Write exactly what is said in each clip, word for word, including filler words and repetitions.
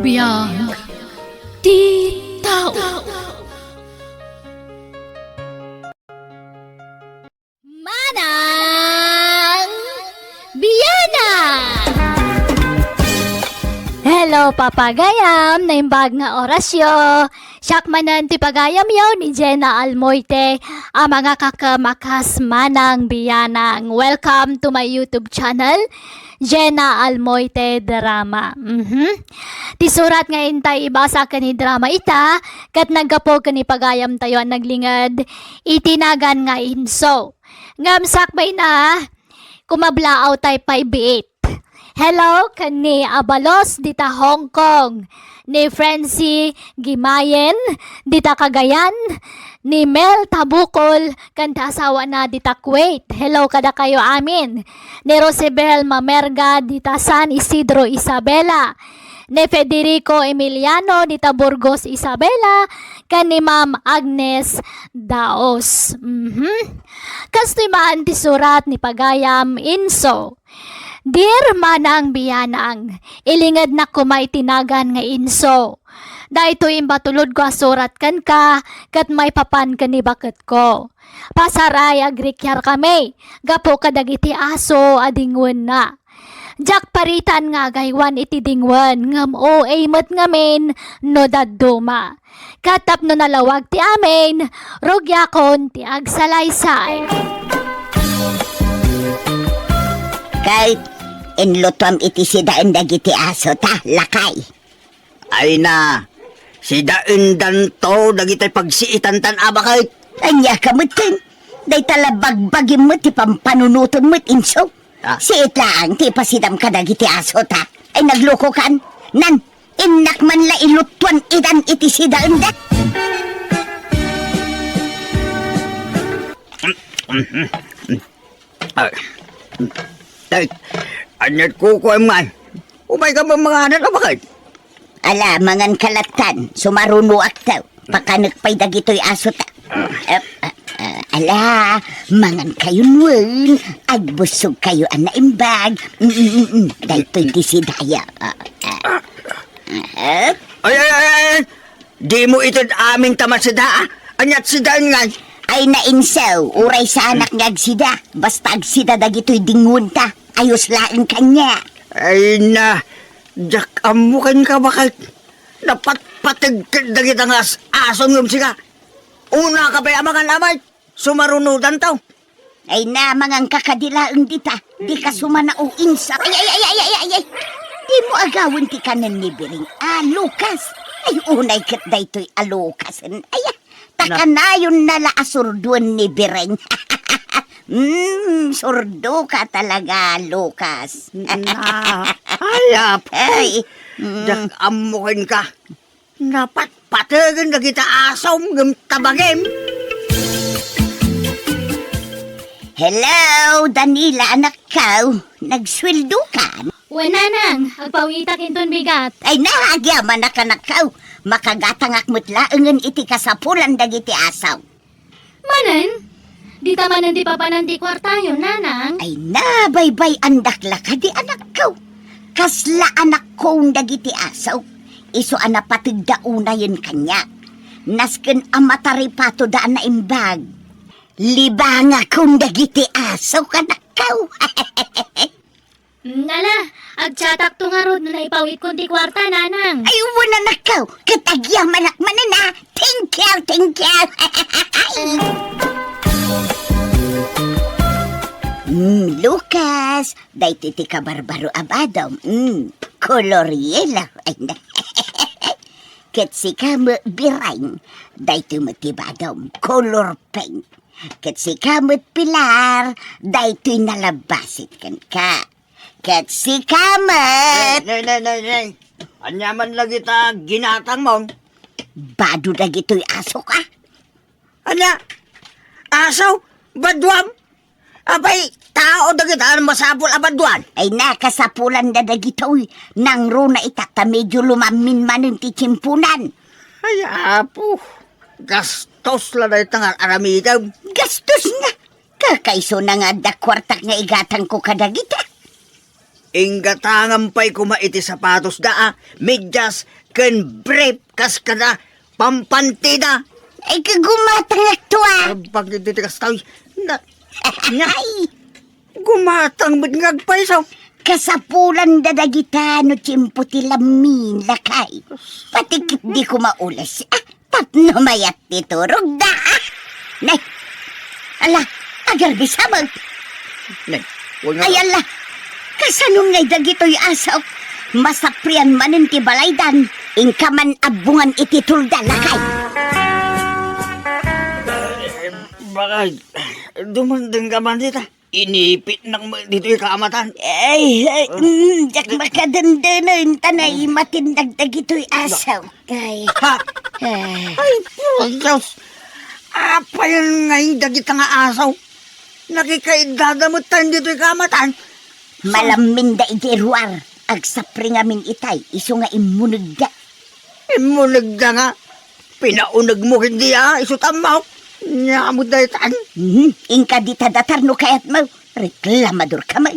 Biag ti tao. Manang Biana! Hello, papagayam! Naimbag nga orasyo. Siak manen ti pagayamyo ni Jenna Almoite, a mangakakem a kas Manang Bianang. Welcome to my YouTube channel, Jenna Almoite Drama. Mhm. Ti surat nga intay ibasa ken idrama ita, ket naggapu ken ni pagayamtayo a naglinged iti nagan nga Inso. Ngem sakbayna, kumablaawtay pay biit. Hello ken ni Abalos dita Hong Kong, ni Francie Gimayen dita Cagayan, ni Mel Tabukol ken ti asawana dita Kuwait. Hello kadakayo amin. Ni Rosibel Mamerga dita San Isidro, Isabela, ni Federico Emiliano dita Burgos, Isabela, ken ni Ma'am Agnes Daos. Mhm. Kastoy man ti surat ni pagayam Inso. Dear Manang Bianang, ilingednak koma iti nagan nga Inso. Daytoy imbatulodko a surat kenka ket maipapan ken ni baketko. Pasaray, agrikiar kami gapu kadagiti aso a dingwenna. Diak paritan nga agaywan iti dingwen, ngem O A met ngamin no dadduma. Ket tapno nalawag ti amin, rugiakon ti agsalaysay. Ket inlutuam iti sidaen dagiti aso ta, lakay. Ay na, sidaendanto dagiti pagsiitantan a baket. Ania ka metten? Dayta la bagbagim met ti pampanunotem met, Inso. Ah. Siit laeng ti ipasidam kadagiti aso ta. Ay, naglukokan. Nan, innak man la ilutuan idan iti sidaenda. Ay, ay, ania't kukuem man? Umay ka man manganan a baket? Ala, mangan ka lattan, sumarunoakto. Pakanek pay dagitoy aso ta. Ah, ah, ah, ala, mangan kayon wen. Agbussog kayo a naimbag. Mm, mm, mm. Daytoy ti sidaya. Ah, ah. Ah. Ay, ay, ay, ay! Dimo ited amin ta masida, ah. Ania't sidaen ngay? Ay, na, Inso, uray saanak nga agsida. Basta agsida dagitoy dingwen ta. Ayos laeng kaniak. Ay na, diak ammo kenka baket. Napatpateg ket dagita nga as-aso ngem sika. Una ka pay a mangan a baket, sumarunodanto. Ay na, mangan ka kadi laeng dita. Dika sumanao, Inso. Ay, ay, ay, ay, ay, ay, ay. Dimo agawen ti kanen ni Biring a lukas. Ay, unay ket daytoy a lukasen. Ay, ah, ta kanayonna la a surduen ni Biring. Mm, surdo ka talaga, Lucas. Na, ay, apo. Ay, mm. Diak ammo kenka. Napatpategen dagita asom ngem tabagem. Hello, Danila, anakko. Nagsueldo ka? Wen, nanang, agpawitak inton bigat. Ay na, agyamanak, anakko. Makagatangak met laengen iti kasapulan dagiti asom. Manen? Dita manen ti papanan ti kuartayo, nanang? Ay na, baybay-andak la kadi, anakko. Kasla anakko dagiti aso. Isu a napategda unayen kaniak. Nasken a mataripatoda a naimbag. Libangakon dagiti aso, anakko. Mm, ala, agchatakto ngarud no naipawitkon ti kuarta, nanang. Ay, wen, anakko, ket agyamanak manen, a. Thank you, thank you. Mm, Lucas, daytoy ti kabarbaro a badom. Mm, kolor yellow. Ay, na. Ket sika met, Biring, daytoy met ti badom, kolor pink. Ket sika met, Pilar, daytoy nalabasit kenka. Ket sika met. Nay, nay, nay, nay, nay. Ania man dagita ginatangmo? Bado dagitoy aso ka? Ania? Aso? Baduam? Apay, tao dagita a masapul a baduan? Ay, na, kasapulanda dagitoy. Nangruna ita ta medio lumammin manen ti tiemponan. Ay, apo. Gastos la dayta nga ar-aramidem. Gastos na. Kakaisuna nga adda kuartak nga igatangko kadagita. Inggatangan pay koma iti sapatosda a medyas ken brief kas kada pampantida. Ay, kagumatangakto a. Agbag iti kastoy. Na, nya, ay, gumatang met nga agpayso. Kasapulanda dagita no tiempo ti lammin, lakay. Pati ket di ko maules. Ah, tapno mayat ti turogda. Nay, ala, agarbisamek. Nay, wen nga. Ay, ala, kasano ngay dagitoy aso? Masaprian manen ti balaydan, inka man abbongan iti tulda, lakay. Eh, bakit? Dumandeng ka man dita. Inipitnak met ditoy kaamatan. Ay, ay, mm, diak makadendenen, ta naimatinnak dagitoy aso. Ay. Ha? Ay. Ay, Dios! Apayen ngay dagita nga aso? Nakikaiddada met tayo ditoy kaamatan. Malamminda idiay ruar. Agsapri ngamin itay, isu nga immunegda. Immunegda nga. Pinaunegmo ket di a, isu tammo. Nya mo daytan. Mhm, inka dita datar no kayatmo. Reklamador ka man.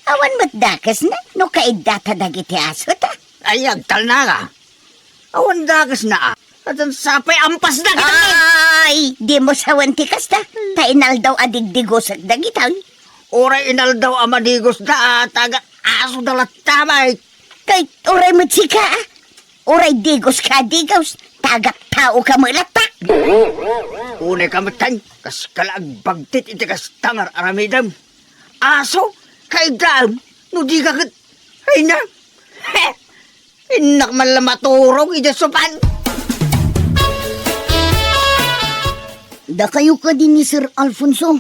Awan met dakesna no kaiddata dagiti aso ta. Ay, agtalna ka. Awan dakesna a. Atan sapay ampas da kita. Ay, dimo sawen ti kasta. Ta inaldaw a digdigosek dagitoy. Uray inaldaw a madigosda a taga aso da latta, bay. Kay uray met sika, a. Uray digos ka, digos. Taga tao ka met latta. Unay ka met, tan, kas kala agbagtit iti kasta nga aramidem. Aso, kaidaem, no di ka ket, ay na. Innak man la maturog idiay sopan. Dakayo kadi ni Sir Alfonso.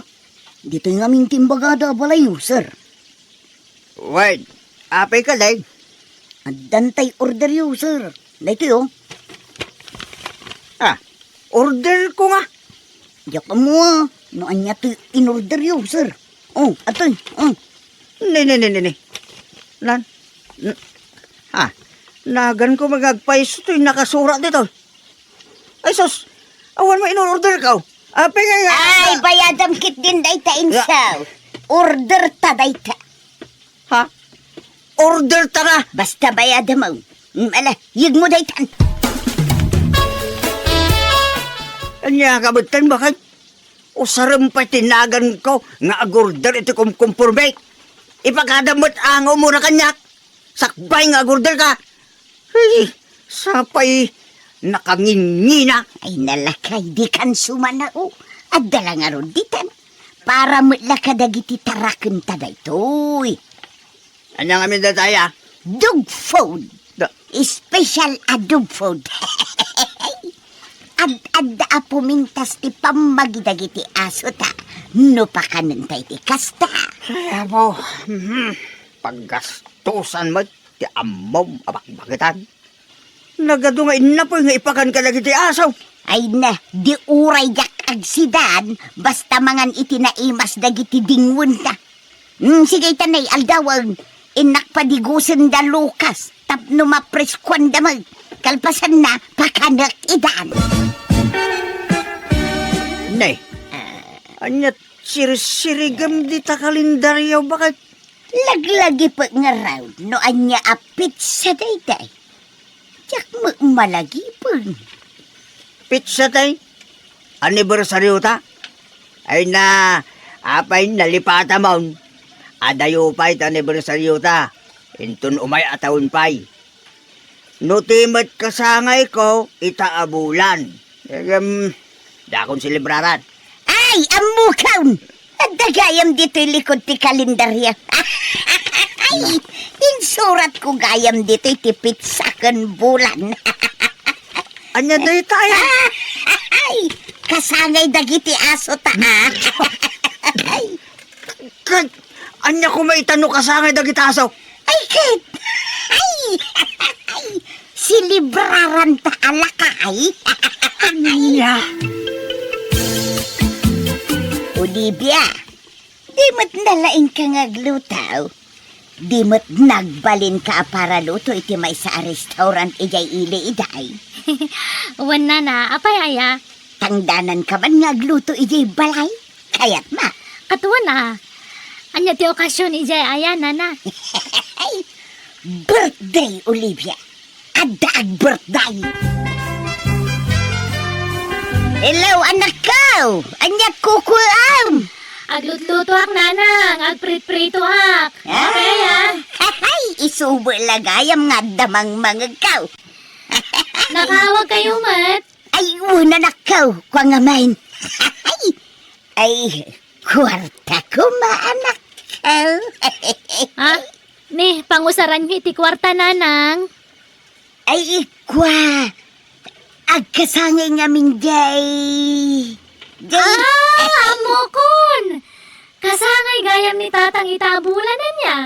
Ditoy ngamin ti imbagada a balayyo, sir. Wen, apay ka, day? Addan tay orderyo, sir. Daytoy, o. Ah, order ko nga. Diak ammo a no ania toy inorderyo, sir. O, atoy, o. Ne, ne, ne, ne, ne. Nan, n-, ha, naganko nga agpayso toy nakasurat ditoy. Ay, sus, awan mo in-order ka, o. Apay nga, nga, ay, nga bayadam ketdin dayta, insaw. Order ta dayta. Ha? Order ta nga. Basta bayadam, o. Mm, ala, yegmo daytan. Ania ka met, tan, bakit? Usarem pay ti naganko nga agorder iti kumkumporme. Ipakadam met angaw mo na kaniak. Sakbay nga agorder ka. Ay, sapay nakangingina. Ay, nalakay, dikan sumana, o. Adda la ngarud ditan. Para met la kadagiti tarakenta daytoy. Ania ngamin dayta, a? Dog food. Da- Special a dog food. Ad-adda a pumintas ti pammagi dagiti aso ta no pakanenta iti kasta. Ay, apo, mhm. Paggastusan met ti ammom a bakbakitan. Nagadu nga innapoy nga ipakan kadagiti aso. Ay na, di uray diak agsidan, basta mangan iti naimas dagiti dingwenta. Hmm, sige, ita nay, aldawen, innak padigosen da Lucas, tapno mapriskuan da met. Kalpasanna, pakanek idan. Nay, ania sirsirigem dita kalendaryo, bakit? Laglagipek ngarud no ania a petsa daydiay. Diak met malagipen. Petsa tay? Anibersaryo ta? Ay na, apay nalipatamon? Adayo pay ta anibersaryo ta. Inton umay a taon pay. No ti met kasangayko, ita a bulan. Em, dakon selebraran. Ay, ammokon! Adda gayam ditoy likod ti kalendaryo. Ay, insuratko gayam ditoy ti petsa ken bulan. Ania dayta, a? Ay, kasangay dagiti aso ta, a. Ay. Ket, ania koma ita no kasangay dagiti aso? Ay, ket, ay, ay, selebraran ta a lakay. Ania? Olivia, di met nalaing ka nga agluto. Di met nagbalin ka a paraluto iti maysa a restaurant idiay ili, iday. Wen, nana, apay aya? Tangdanan ka man nga agluto idiay balay? Kayat ma? Ket wen a. Ania ti okasion idiay aya, nana? Birthday, Olivia. Adda ag-birthday. Hello, anakko. Ania kukulam? Aglutlutoak, nanang. Agpritpritoak. Ah? Kaya? Hay, isubo la gayam nga adda mangmangegko. Nakaawag kayo met? Ay, wen, anakko, kua ngamin. Ay, kuarta koma, anakko. Ha? Ni, pangusaranyo iti kuarta, nanang? Ay, ikua. Agkasangay ngamin jay. Jay. Ah, ammokon! Kasangay gayam ni tatang ita a bulan ania.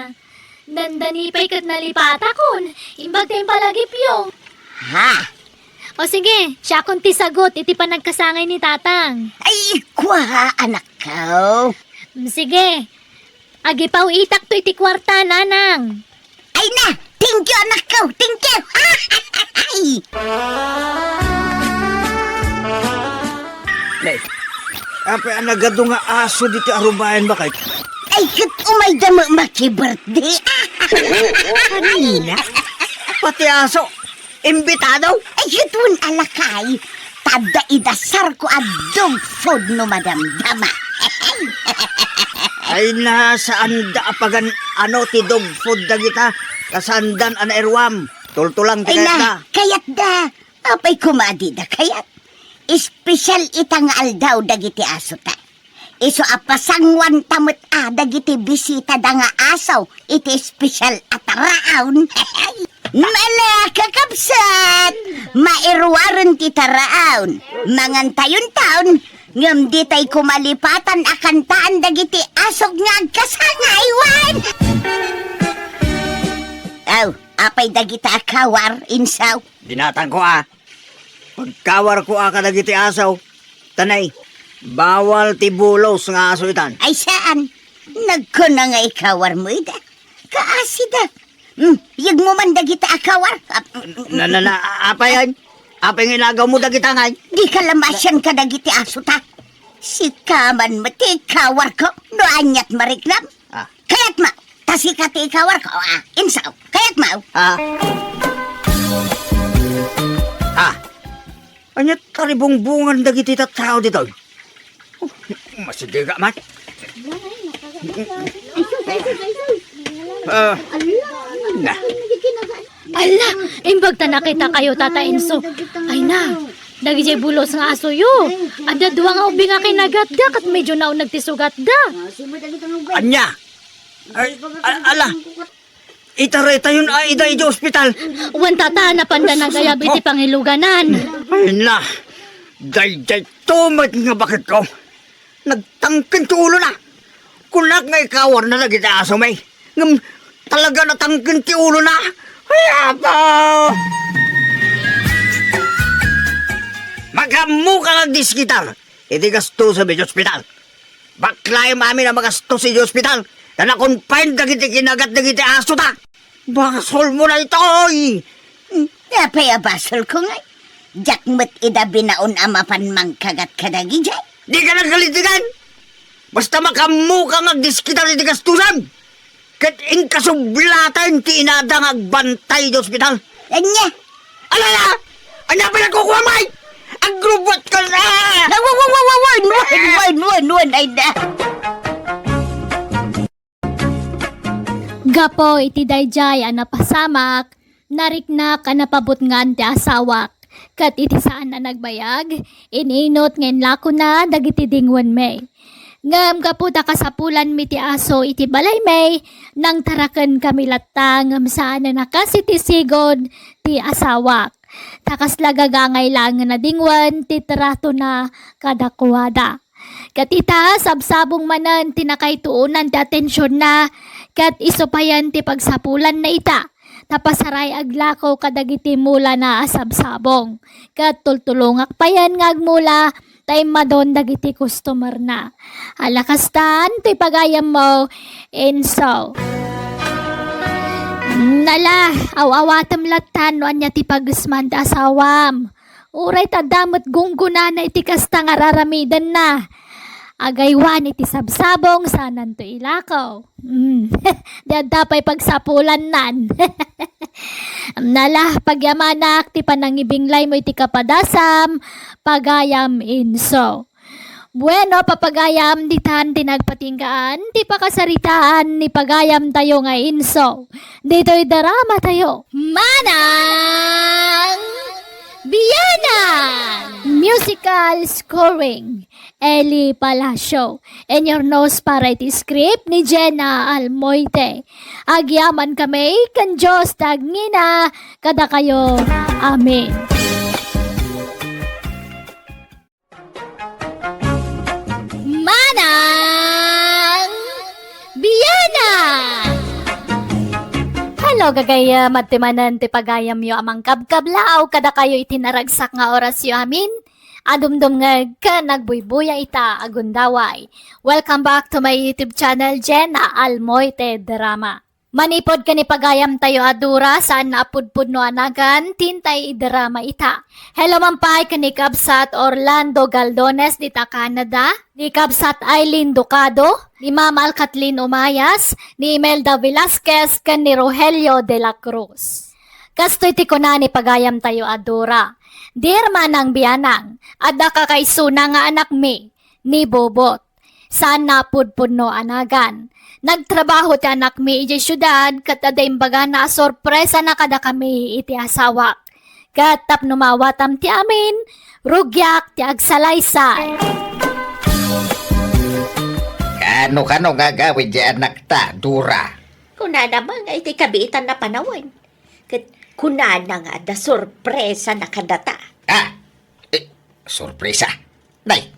Dandani pay ket nalipatakon. Imbag ti impalagipyo. Ha? O sige, siakon ti sagut iti panagkasangay ni tatang. Ay, ikua, anakko. Mm, sige. Agipaw-itakto iti kuarta, nanang. Ay na! Thank you, anakko! Thank you! Nay, apay a nagadu nga aso ditoy arubayan, bakay? Ay, ket umayda met makibirthday. Kanina? Pati aso, imbitado? Ay, ket wen a lakay. Ta adda idasarko a dog food no madamdama. Ay, na, saanda a pagan-ano ti dog food dagita. Kasaandan a nairuam. Tultulang ti kayatda. Ay, na, kayatda. Apay koma a dida kayat? Espesyal ita nga aldaw dagiti asota. Isu a pasanguanta met a dagiti bisitada nga aso iti espesyal a taraon. Ala, kakabsat! Mairuaren ti taraon. Mangantayon taon, ngem ditay koma lipatan a kantaan dagiti asok nga agkasangay wen. Aw, apay dagita a kawar, insaw? Binatangko a. Pagkawarko a kadagiti aso, tanay, bawal ti bulos nga aso itan. Ay, saan? Nagkuna nga ikawarmo ida. Kaasida. Hmm, yegmo man dagita a kawar. Ah, Na, na, na, apay yan? Apay nga inagawmo dagita ngay? Di ka la masian kadagiti aso ta. Sika man met ti ikawarko no aniat mariknam. Ah. Kayatmo, ta sika ti ikawarko, ah, insaw. Kayatmo. Ah. Ah. Ania taribungbungan dagiti tattao ditoy? Oh, masigiga man. Ah. Na. Ala, imbag ta nakita kayo, Tata Enzo. Ay na, dagiti bulos nga asoyo. Adda dua nga ubing a kinagatda, ket medyo nauneg ti sugatda. Ania? Ay, a-, ala, itaraytayon a ida iti ospital. Wen, Tata, napanda nagayab iti pangiluganan. Ay na, daydiay tumet nga baketko. Nagtangken ti ulona. Kunak nga ikawarna dagiti asomi. Ngem talaga natangken ti ulona. Ay, apo! Makaammo ka nga agdiskitar iti gastosom iti ospital. Baklaem amin a magastos iti ospital ta nakonfine dagiti kinagat dagiti aso ta. Basolmo daytoy! Apay a basolko ngay? Diak met ida binaon a mapan mangkagat kadagidiay. Dika nagkalitigan! Basta makaammo ka nga agdiskitar iti gastosan! Ket inkasublatan ti inada nga agbantay iti ospital. Ania? Alala! Ania pinagkukuha, Mike? Agrubot ka na! Wen, wen, wen, wen, wen, wen, wen, ay na. Gapu iti daydiay a napasamak, nariknak a napabutngan ti asawak, ket iti saan a nagbayag, in-inut nga inlakona dagiti dingwenmi. Ngem gapu ta kasapulanmi ti aso iti balaymi, nangtarakenkami latta ngem saanen a kas iti sigud ti asawak. Ta kasla gagangay laengen a dingwen ti tratona kadakuada. Ket ita, sabsabong manen ti nakaituonan ti atensionna, ket isu payen ti pagsapulanna ita, ta pasaray aglako kadagiti mulana a sabsabong. Ket tultulongak payen nga agmula, ta immadon dagiti customerna. Ala kastan, toy pagayammo, Enzo. Nala, aw-awatem latta no ania ti pagesman ti asawam. Uray ta adda met gunggonana iti kasta nga raramidenna. Agaywan iti sabsabong, saananto ilakaw. Mm. Di adda pay pagsapulannan. Nala, pagyamanak ti panangibinglaymo iti kapadasam, pagayam Inso. Bueno, papagayam, ditan ti nagpatinggaan ti pakasaritaan ni pagayamtayo nga Inso. Ditoy drama tayo. Manang Biyanan! Musical scoring, Eli Palacio. Inyurnos para iti script ni Jenna Almoite. Agyaman kami ken Dios ti agngina kadakayo. Amen. Manang Biyanan! Hello, gagayam, adtoy manen ti pagayamyo a mangkabkablaaw kadakayo iti naragsak nga orasyo amin. Adumdumngeg ken agbuybuya ita a gundaway. Welcome back to my YouTube channel, Jenna Almoite Drama. Manipud ken ni pagayamtayo a Dora, saan nga apudpudno a nagan, ti intay idrama ita. Hello man pay ken ni Kabsat Orlando Galdones dita Canada, ni Kabsat Aileen Ducado, ni Ma'am Al Kathleen Umayas, ni Imelda Velasquez, ken ni Rogelio de la Cruz. Kastoy ti kuna ni pagayamtayo a Dora, Dear Manang Biyanang, adda kakaisuna nga anakmi, ni Bobot. Saan nga apudpudno a nagan. Nagtrabaho ti anakmi idiay siudad, ket adda imbagana a sorpresana kadakami iti asawak. Ket tapno maawatam ti amin, rugiak ti agsalaysay. Kano-kano nga agawid ti anakta, Dora? Kunana man nga iti kabiitan a panawen. Ket kunana nga adda sorpresana kadata. Ah, eh, sorpresa? Nay,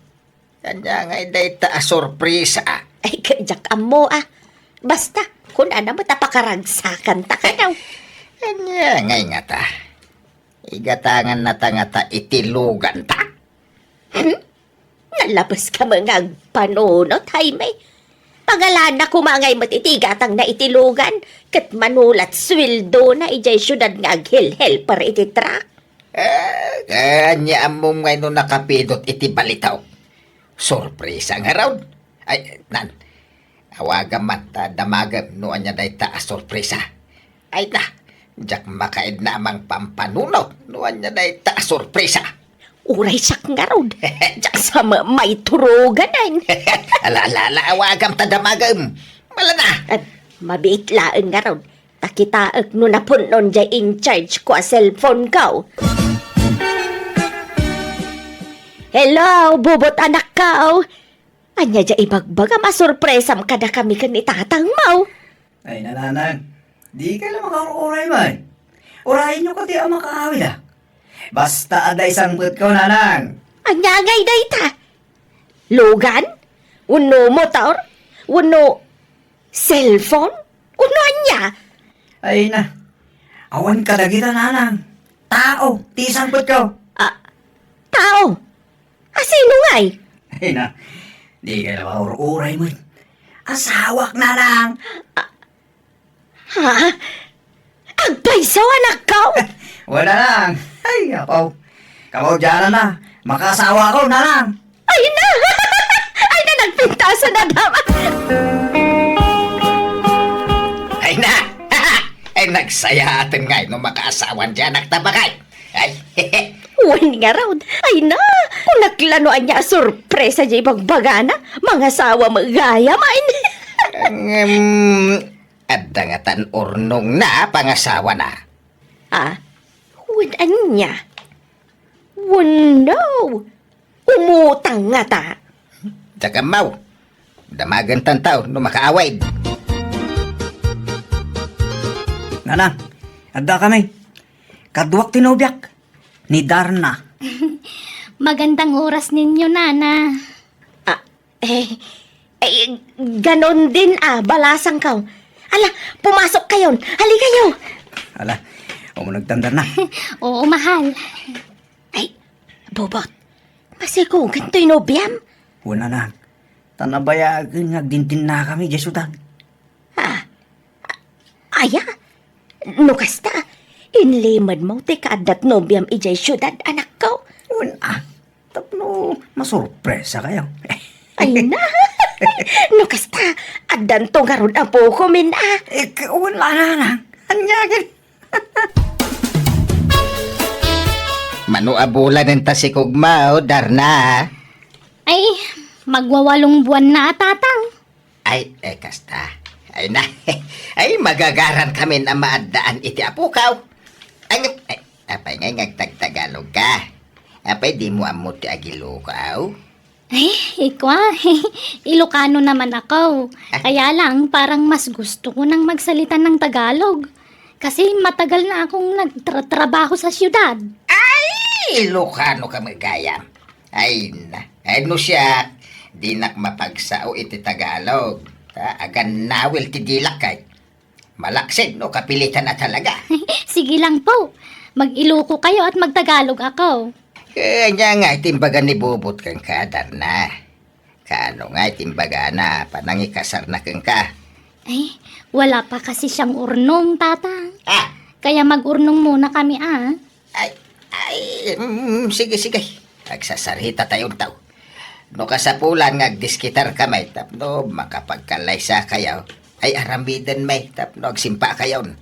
ania ngay dayta a sorpresa? Ay, ket diak ammo, a. Basta, kunana met a pakaragsakanta kano. Ania ngay ngata? Igatangannata ngata iti luganta? Hmm? Nalabeska met nga agpanunot, Jaime. Pangalana koma ngay met iti igatangna iti lugan, ket mano lat sueldona idiay siudad nga aghelhelper iti truck. Eh, ania ammom ngay no nakapidot iti balitaw? Sorpresa ngarud. Ay, nan, awagam man ta damagem no ania dayta a sorpresa. Ay na, diak makaidna a mangpampanunot no ania dayta a sorpresa. Uray siak ngarud, diak sa ma-, maituruganen. Ala, ala, ala, awagam ta damagem. Malana. Eh, mabiit laeng ngarud. Ta kitaek no napun-on diay in charge ko a cellphone ko. Hello, Bobot anakko. Ania diay ibagbagam a sorpresam kadakami ken ni tatangmo? Ay, nanang, dikay la makaur-uray met. Urayenyo kadi a makaawid, a. Basta adda isangpetko, nanang. Ania ngay dayta? Lugan? Wenno motor? Wenno cellphone? Wenno ania? Ay na, awan kadagita, nanang. Tao ti isangpetko. Ah, tao? A sino ngay? Ay na, dikay la makaur-uray met. Asawak, nanang. Ah, ha? Agpayso, anakko? Wen, nanang. Ay, apo. Kamaudiananna, makaasawakon, nanang. Ay na! Ay na, nagpintasan a dama. Ay na! Ay, nagsayaaten ngay no makaasawan diay anakta, baket. Ay, wen ngarud. Ay na! Kunak la no ania a sorpresa diay ibagbagana. Mangasawa met gayam, ay. Ngem, adda ngatan urnongna a pangasawana? Ah, wen ania? Wenno, umutang ngata? Diak ammo. Damagentan ta no makaawid. Nanang, addakami. Kaduak ti nobiak, ni Darna. Magandang oras ninyo, nana. Ah, eh, eh, ganon din, a, balasangko. Ala, pumasok kayon. Halikayo. Ala, umunegtan, Darna. Oo, mahal. Ay, Bobot, masikugan toy nobiam? Wen, nanang. Ta nabayagen nga agdindinnakami diay siudad. Ah, aya? No kasta, inlimedmo ti kaaddat nobiam idiay siudad, anakko? Wen, a, tapno masorpresakayo. Ay na. No kasta, addanto ngarud a bukomin a. Eh, k-, wala na, na. Anya ket? Mano a bulan enta si Kugma, o, Darna? Ay, magwawalong buwan na a, Tatang. Ay, eh, kasta. Ay na. Ay, magagaran kamin a maaddaan iti apukaw. Ay, ay, apay ngay nga agtagtagalog ka? Apay di mo ammo ti agilukaw? Ay, ikwa, Ilocano naman ako. Ah. Kaya lang, parang mas gusto ko nang magsalita ng Tagalog. Kasi matagal na akong nagtratrabaho sa siyudad. Ay, Ilocano ka, magayam. Ay, na. Ay, no siak, dinak mapagsao iti Tagalog. Ta, agannawil ti dilak kay. Malaksid no kapilitan a talaga. Sige lang po. Mag-Iloko kayo at magtagalog ako. Eh, anya nga iti imbaga ni Bubot kenka, Darna? Kaano nga iti imbagana, panangikasarna kenka? Ay, wala pa kasi siyang urnong, Tatang. Ah! Kaya mag-urnong muna kami, ah. Ay, ay, mm, sige, sige. Agsasarita tayo, taw. No kasapulan nga agdiskitar ka, may, tapno makapagkalaysa kayo, ay aramiden, may, tapno agsimpa kayon.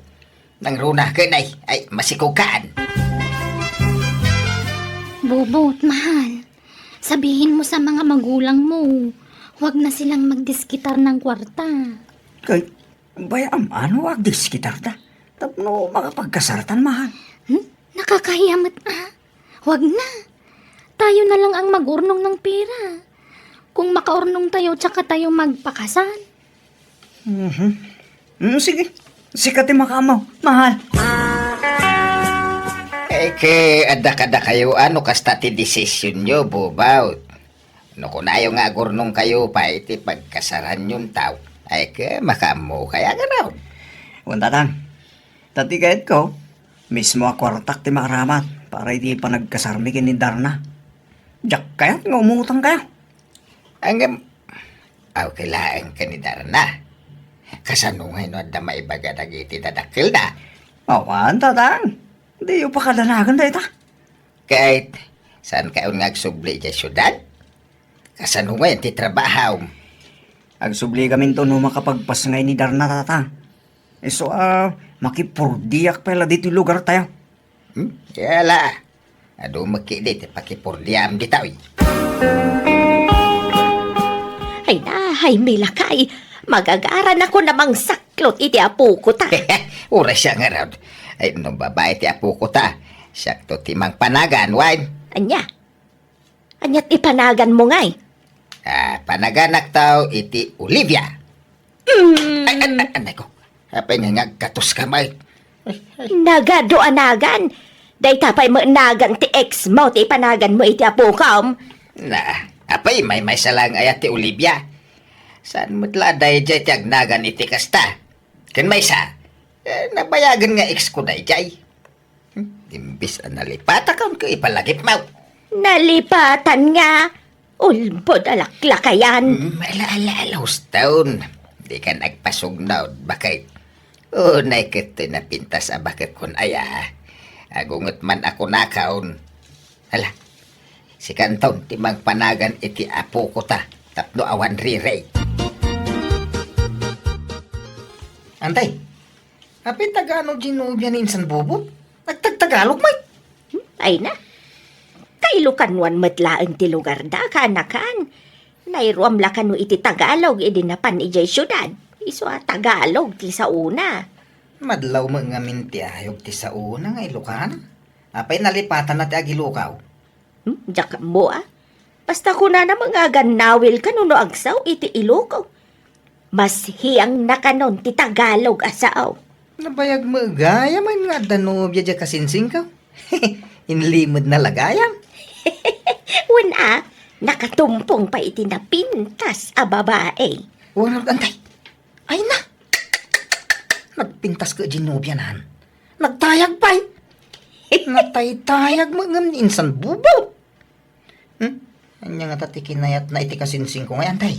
Nang runa ken ay, ay, masikog kaan. Bubot, mahal. Sabihin mo sa mga magulang mo, huwag na silang magdiskitar ng kwarta. Kay, bay-am, ano agdiskitar da? Tapno makapagkasartan, mahal. Hmm? Nakakahiya met, ah. Huwag na. Tayo na lang ang mag-urnong ng pera. Kung makaurnong tayo, tsaka tayo magpakasal. Mhm. Mm, sige. Sika ti makaammo, mahal. Eh, ke, adda kada kayo, ano kasta ti desisyon nyo, Bubaw? No kunayo nga agurnong kayo pa iti pagkasaran yon taw, ay ke, makaammo kaya nga raw? Wen, Tatang. Ta ti kayatko, mismo a kuartak ti maaramat para iti panagkasarmi ken ni Darna. Diak kayat nga umutang kayo. Ngem, aw, kailaen ken ni Darna. Kasano ngay no adda maibaga dagiti dadakkelda? Awan, Tatang. Diyo pakadanagan dayta. Ket, saan kayon nga agsubli idiay siudad? Kasano ngay ti trabahom? Agsubli kaminto no makapagpasngay ni Darna, Tatang. Isu a, makipurdiak pay la ditoy lugar tayo. Hmm? Kaya la, adu met ketdi ti pakipurdiam ditoy. Ay na, ay, milakay. Magagaran ako namang saklot iti apoko ta. Uray siya nga raw. Ay, no babae ti apoko ta, siak to ti mangpanagan, wen? Anya? Anya ti panagan mo ngay? Ah, panaganak taw iti Olivia. Mm. Ay, ay, ay, anay ko. Apay nga nga agkatos ka, may? Ay, ay. Nagadu a nagan. Dayta pay met nagan ti ex mo ti ipanagan mo iti apokom. Na, apay, maymaysa lang aya ti Olivia. Saan met la daydiay ti agnagan iti kasta? Ken maysa, eh, nabayagen nga ex ko daydiay. Hmm, imbis a nalipatan ka, ipalagip mo. Nalipatan nga? Ulbod a laklakayan. Mm, ala, ala, ala, uston. Di ka nagpasugnaw, baket. Unay ket ti napintas a baket kon aya. Agunget man a kunakon. Ala, sikanton ti mangpanagan iti apoko ta tapno awan rirey. Antay, apay, taga-ano ti nobia ni insan Bubot? Nagtagtagalog met. Hmm, ay na. Kailokanuan met laeng ti lugarda, kaanakan. Nairuam la kano iti Tagalog idi napan idiay siudad. Isu a Tagalog ti saona. Madlaw met ngamin ti ayog ti saona nga Ilokano. Apay, nalipatanna ti agilokaw? Hmm, diak ammo a. Basta kunana met nga agannawil kano no agsao iti Iloko. Mas hiang na kanon ti Tagalog a sao. Nabayag met gayam nga adda nobia diay kasinsingko. Inlimedna la gayam. Wen a, nakatumpong pay iti napintas a babae. Wen, antay. Ay na! Nagpintas ket diay nobianan. Nagtayag pay. Nataytayag met ngem ni insan Bubot. Hmm? Ania ngata ti kinayatna iti kasinsingko ngay, antay?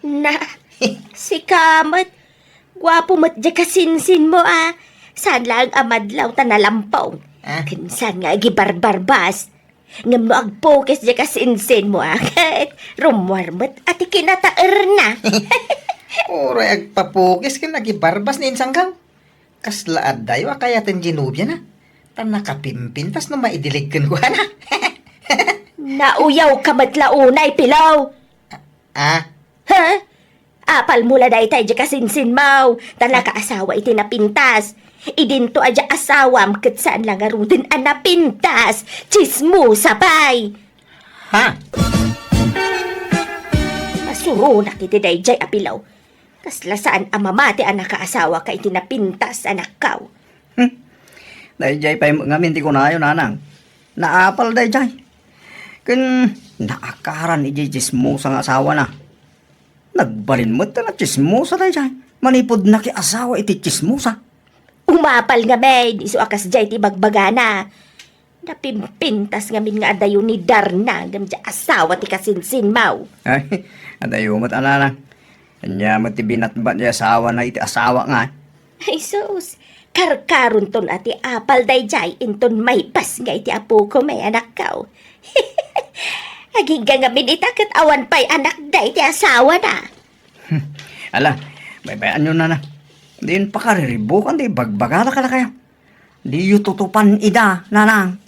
Na, sika met. Guapo met diay kasinsinmo a. Saan laeng a madlaw ta nalampong. Ah? Ken saan nga agibarbarbas. Ngem no agpukis diay kasinsinmo, a, ket rummuar met a ti kinataerna. Uray agpapukis ken agibarbas ni insanggaw. Kasla addayo a kayaten diay nobiana. Ta nakapimpintas no maidilig kenkuana. Nauyawka met la unay, Pilaw. Ah? Ha? Apalmo la daytay diay kasinsinmo, ta nakaasawa iti napintas. Idinto a diay asawam ket saan la ngaruden a napintas. Tsismosa pay! Ha? Masuronak iti daydiay a Pilaw. Kasla saan a mamati a nakaasawaka iti napintas, anakko. Hmm. Daydiay pay met ngamin ti kunayo, nanang. Naapal daydiay. Ken naakaran idiay tsismosa nga asawana. Nagbalin met ta natsismosa daydiay. Manipud nakiasawa iti tsismosa. Umapal ngamin, isu a kasdiay ti ibagbagana. Napimpintas ngamin nga adayo ni Darna ngem diay asawa ti kasinsinmo. Ay, adayo met, a, nanang. Ania met ti binatbat ti asawana iti asawak nga? Ay, sus, karkaronton a ti apal daydiay inton maipasngay ti apokon, anakko. Agingga ngamin ita ket awan pay anakda iti asawana. Hmm. Ala, baybay-anyo, nanang. Diyon pakariribukan ti ibagbagada kadakayo. Diyo tutupan ida, nanang.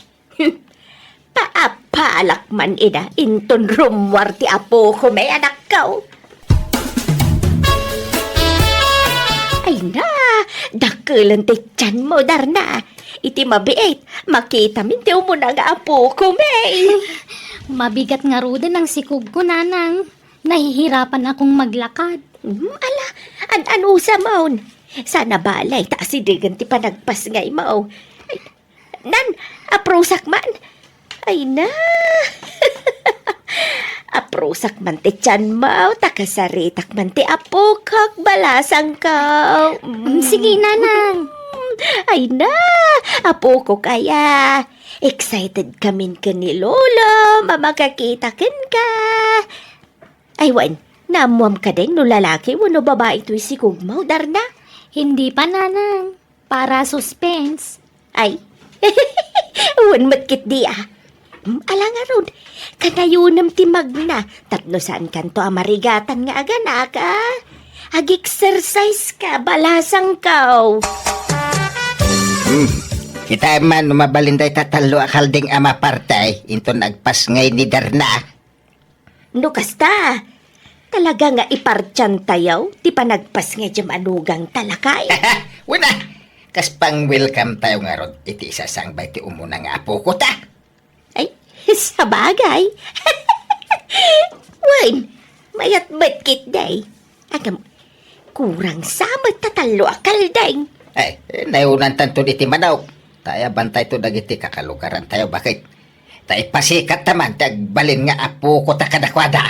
Paapalak man ida inton rummuar ti apokon, anakko. Ay na, dakelen ti tianmo, Darna. Iti mabiit, makitamin ti umuna nga apokon. Mabigat ngaruden ang sikogko, nanang. Nahihirapan akong maglakad. Hmm, ala, an-anusamon. Saan a balay ta asidegen ti panagpasngaymo. Ay, nan, aprosak man. Ay na. Aprosak man ti tianmo, ta kasaritak man ti apokok, balasangko. Mm. Mm, sige, nanang. Ay na, apokok aya. Excited kamin ken ni Lolo, a makakita kenka. Ay, wen, naammuam kadin no lalaki wenno babai toy sikogmo, Darna? Hindi pa, nanang. Para suspense. Ay, wen met ketdi, a. Hmm, ala ngarud, kanayonem ti magna, tapno saankanto a marigatan nga aganak, a. Ag-exercise ka, balasangko. Hmm. Kitaem man no mabalin dayta tallo a kalding a mapartay inton agpasngay ni Darna. No kasta, talaga nga ipartiantayo ti panagpasngay diay manugangta, lakay. Wen a, kas pang-welcome tayo ngarud iti isasangbay ti umuna nga apokota. Ay, sabagay. Wen, mayat met ketdi. Agam, kurang sa met ta tallo a kalding. Ay, eh, nayunantanto iti manok. Ta ayabantayto dagiti kakalugarantayo, baket. Ta ipasikatta man ti agbalin nga apokota kadakuada.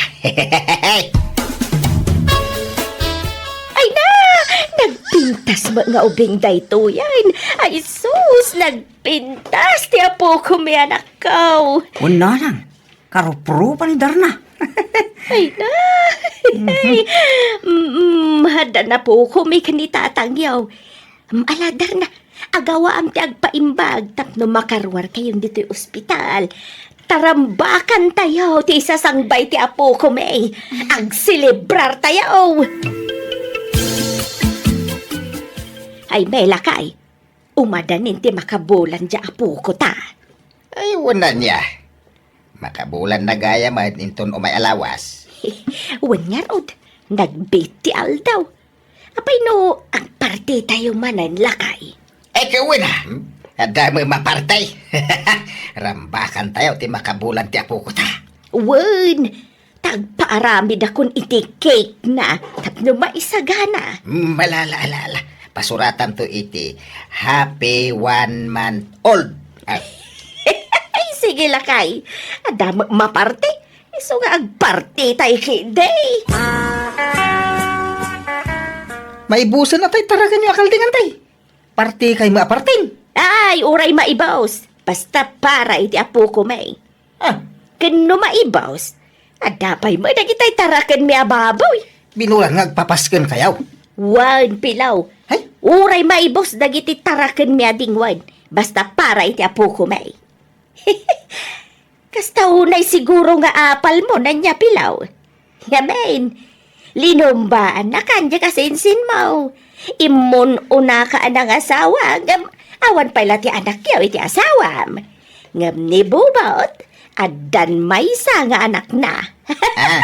Ay na! Nagpintas met nga ubing daytoyen. Ay sus, nagpintas ti apokon, anakko. Wen, nanang, karuprupa ni Darna. Ay na! Mhm. Mm, adda napokomi ken ni tatangyo. Mm, ala, Darna, agawaam ti agpaimbag tapno makaruarkayon ditoy ospital. Tarambakantayo ti isasangbay ti apokomi. Agselebrartayo. Ay, lakay, umadanin ti makabulan diay apokota. Ay, wen ania. Makabulanna gayam inton umay a lawas. Wen ngarud, nagbiit ti aldaw. Apay no agpartitayo manen, lakay? Ay, wen a. Adda met maparti. Rambakantayo ti makabulan ti apokota. Wen, ta agpaaramidakon iti cake-na tapno maisagana. Mm, ala, ala, ala, ala. Pasuratanto iti happy one month old. Ah. Ay, sige, lakay. Adda met maparti. Isu nga agpartitay ketdi. Maibusen a tay tarakenyo a kalding, tay. Partikay met a partin. Ay, uray maibus. Basta para iti apokomi. Ah. Ken no maibus, adda pay met dagitay tarakenmi a baboy. Binulan nga agpapaskenkayo. Wen, Pilaw. Ay? Uray maibus dagiti tarakenmi a dingwen. Basta para iti apokomi. Kasta unay siguro nga apalmo, ania, Pilaw? Ngamin, linumbaannakan diay kasinsinmo. Immun-unaka a nangasawa, ngem awan pay la ti anakyaw iti asawam. Ngem ni Bubot, addan maysa nga anakna. Ah,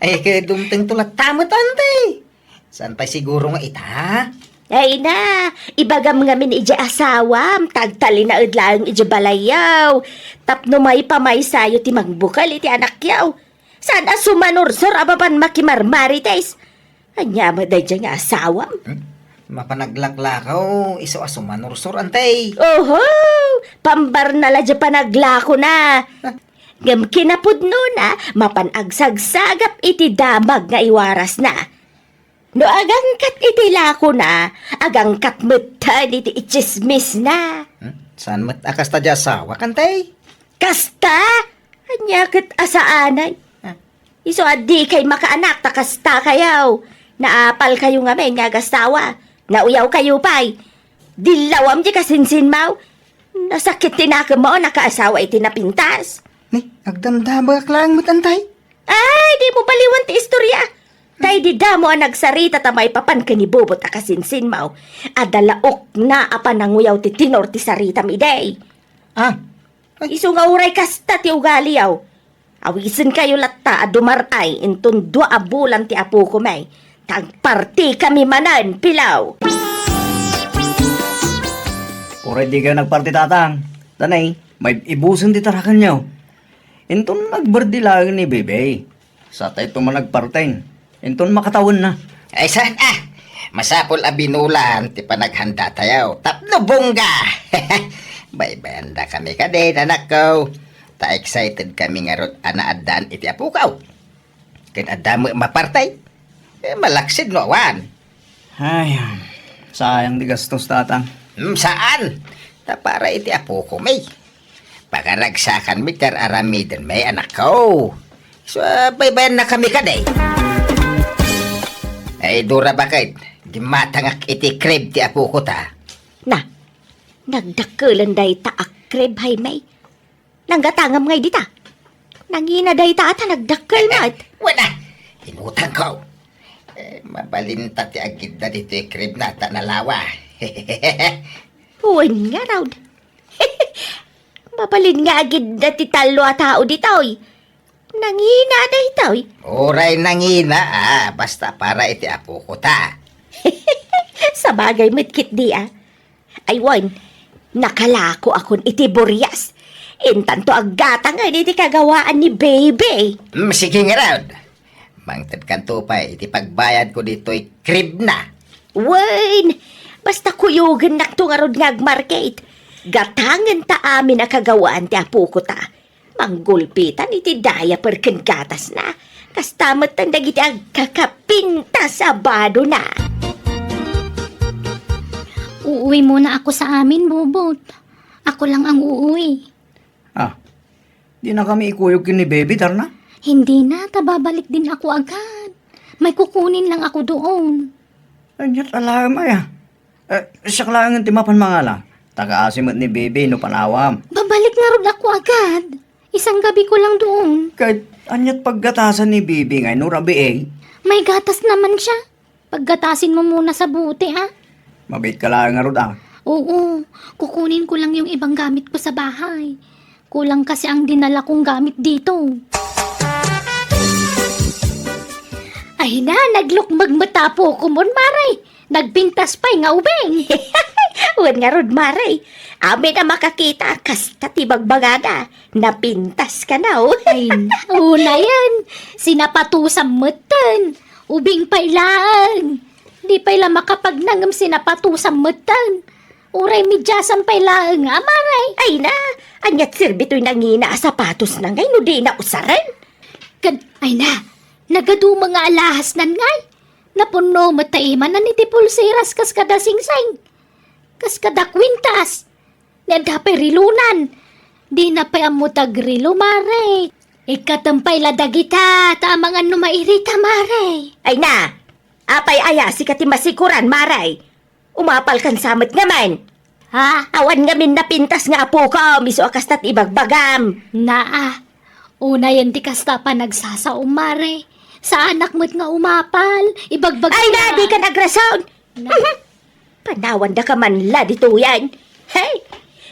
ay, ket dumtengto latta met, Auntie. Saan pay siguro nga ita? Ay na, ibagam ngamin idiay asawam, ta agtalinaed laeng idiay balayyo. Tapno maipamaysayo ti mangbukel iti anakyo. Saan a sumanursor a mapan makimarmarites? Ania met daydiay nga asawam? Hmm? Mapan aglaklakaw, isu a sumanursor, Auntie. Oho! Pambarna la diay panaglakona. Ah. Ngem kinapudnona, mapan agsagsagap iti damag nga iwarasna. No agangkat iti lakona, agangkat metten iti itsismisna. Hmm? Saan met a kasta diay asawak, Auntie? Kasta? Ania ket a saanen? Ah. Isu a dikay makaanak ta kastakayo. Naapalkayo ngamin nga agasawa. Nauyawkayo pay. Dillawam diay kasinsinmo. Nasakit ti nakemmo a nakaasawa iti napintas. Ni, agdamdamagak laeng met, Auntie. Ay, dimo baliwan ti istorya. Ta idi damo a nagsarita ta maipapan ken ni Bubot a kasinsinmo, adda laokna a pananguyaw ti tenor ti saritam idi. Ah. Ay. Isu nga uray kasta ti ugaliyo. Awisenkayo latta a dumar-ay inton dua a bulan ti apokami. Ta agpartikami manen, Pilaw. Uray dikayo nagparti, Tatang. Ta nay, maibusen ti tarakenyo. Inton nag-birthday laeng ni Bebe. Satayto man nagparti. Inton makatawenna. Ay, saan a? Masapul a binulan ti panaghanda tayo. Tapno bongga! Baybayandakami kadin, anakko. Ta excited kami ngarud a naaddaan iti apokaw. Ken adda met maparti. Eh, malaksid no awan. Ay, sayang ti gastos, Tatang. Hmm, saan? Ta para iti apokomi. Pakaragsakanmi ti ar-aramidenmi, anakko. So, baybayannakami kadi. Ay, Dora, baket? Dimmatangak iti crib ti apoko ta. Na, nagdakkelen dayta a crib, Jaime. Nanggatangam ngay dita. Nangina dayta a ta nagdakkel met. Wala. Inutangko. Eh, mabalinta ti agidda ditoy crib na ta nalawa. Wen ngarud. Mabalin nga agidda ti tallo a tao ditoy. Nangina daytoy. Uray nangina, ah, basta para iti apoko ta. Sabagay met ketdi, ah. Ay wen, nakalakoakon iti burias. Intanto aggatangen iti kagawaan ni Baby. Mm, sige ngarud. Mangtedkanto pay iti pagbayadko ditoy crib na. Wen, basta kuyogennakto ngarud nga agmarket. Gatangenta amin a kagawaan ti apoko ta. Manggulpitan iti diaper ken gatasna. Kasta metten dagiti agkakapintas a badona. Uuwi muna ako sa amin, Bubot. Ako lang ang uuwi. Ah, di na kami ikuyog ken ni Baby, Darna? Hindi na, ta babalik din ako agad. May kukunin lang ako doon. Ania't alaem aya? Eh, siak laengen ti mapan mangala. Tagaasi met ni Baby no panawam. Babalik ngarud ako agad. Isang gabi ko lang doon. Ket ania't paggatasan ni Baby ngay no rabii? May gatas naman siya. Paggatasin mo muna sa bote, ha? Mabait ka laeng ngarud, ah. Oo, kukunin ko lang yung ibang gamit ko sa bahay. Kulang kasi ang dinala kong gamit dito. Ay na, naglukmeg met a apokon, Mare. Nagpintas pay nga ubing. Wen ngarud, Mare. Amin a makakita, kasta ti bagbagada. Napintas kano. Ay, unayen. Sinapatusam metten. Ubing pay laeng. Di pay la makapagnangem sinapatusam metten. Uray mediasam pay laeng, a, Mare. Ay na, ania't serbi toy nangina a sapatosna ngay no dina usaren? Ken, ay na, nagaduma nga alahasnan ngay. Napunno met ta imanan iti pulseras kas kada singsing. Kas kada kwintas. Ni adda pay relonan. Dina pay ammo ti agrelo, Mare. Ikkatem pay la dagita, ta amangan no mairita, Mare. Ay na, apay aya sika ti masikoran, Mare? Umapalkan sa met ngamin. Ha? Awan ngamin napintas nga apokom, isu a kasta ti ibagbagam. Naa, unayen ti kasta a panagsasaom, Mare. Saanak met nga umapal. Ibagbagam. Ay, na, dikan agrason. Na. Panawandaka man la ditoyen. Hey!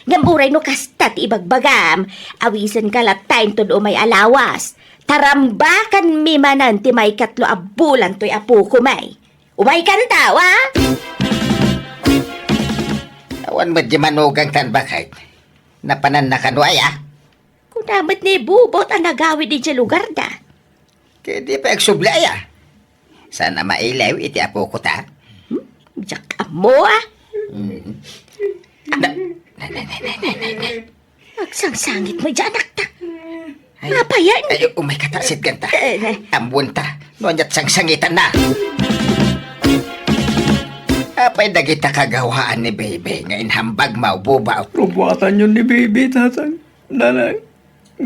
Ngem uray no kasta ti ibagbagam, awisenka latta inton umay a lawas. Tarambakanmi manen ti maikatlo a bulan toy apokomi. Umaykan ta, wa? Awan met di manugang tan baket. Napananna kano aya? Kuna met ni Bubot a nagawid idiay lugarda. Ket di pay agsubli aya? Saan a mailew iti apoko ta? Hmm? Diak ammo, ah. Hmm. Na, na, na, na. Agsangsangit met diay anakta. Ay, apayen? Ay, umayka ta, sitgan ta. Eh, eh. Ammoen ta, no aniat sangsangitanna. Apay dagita kagawaan ni Bebe nga inhambag maububaw? Rubuatanyon ni Bebe, Tatang. Nanang,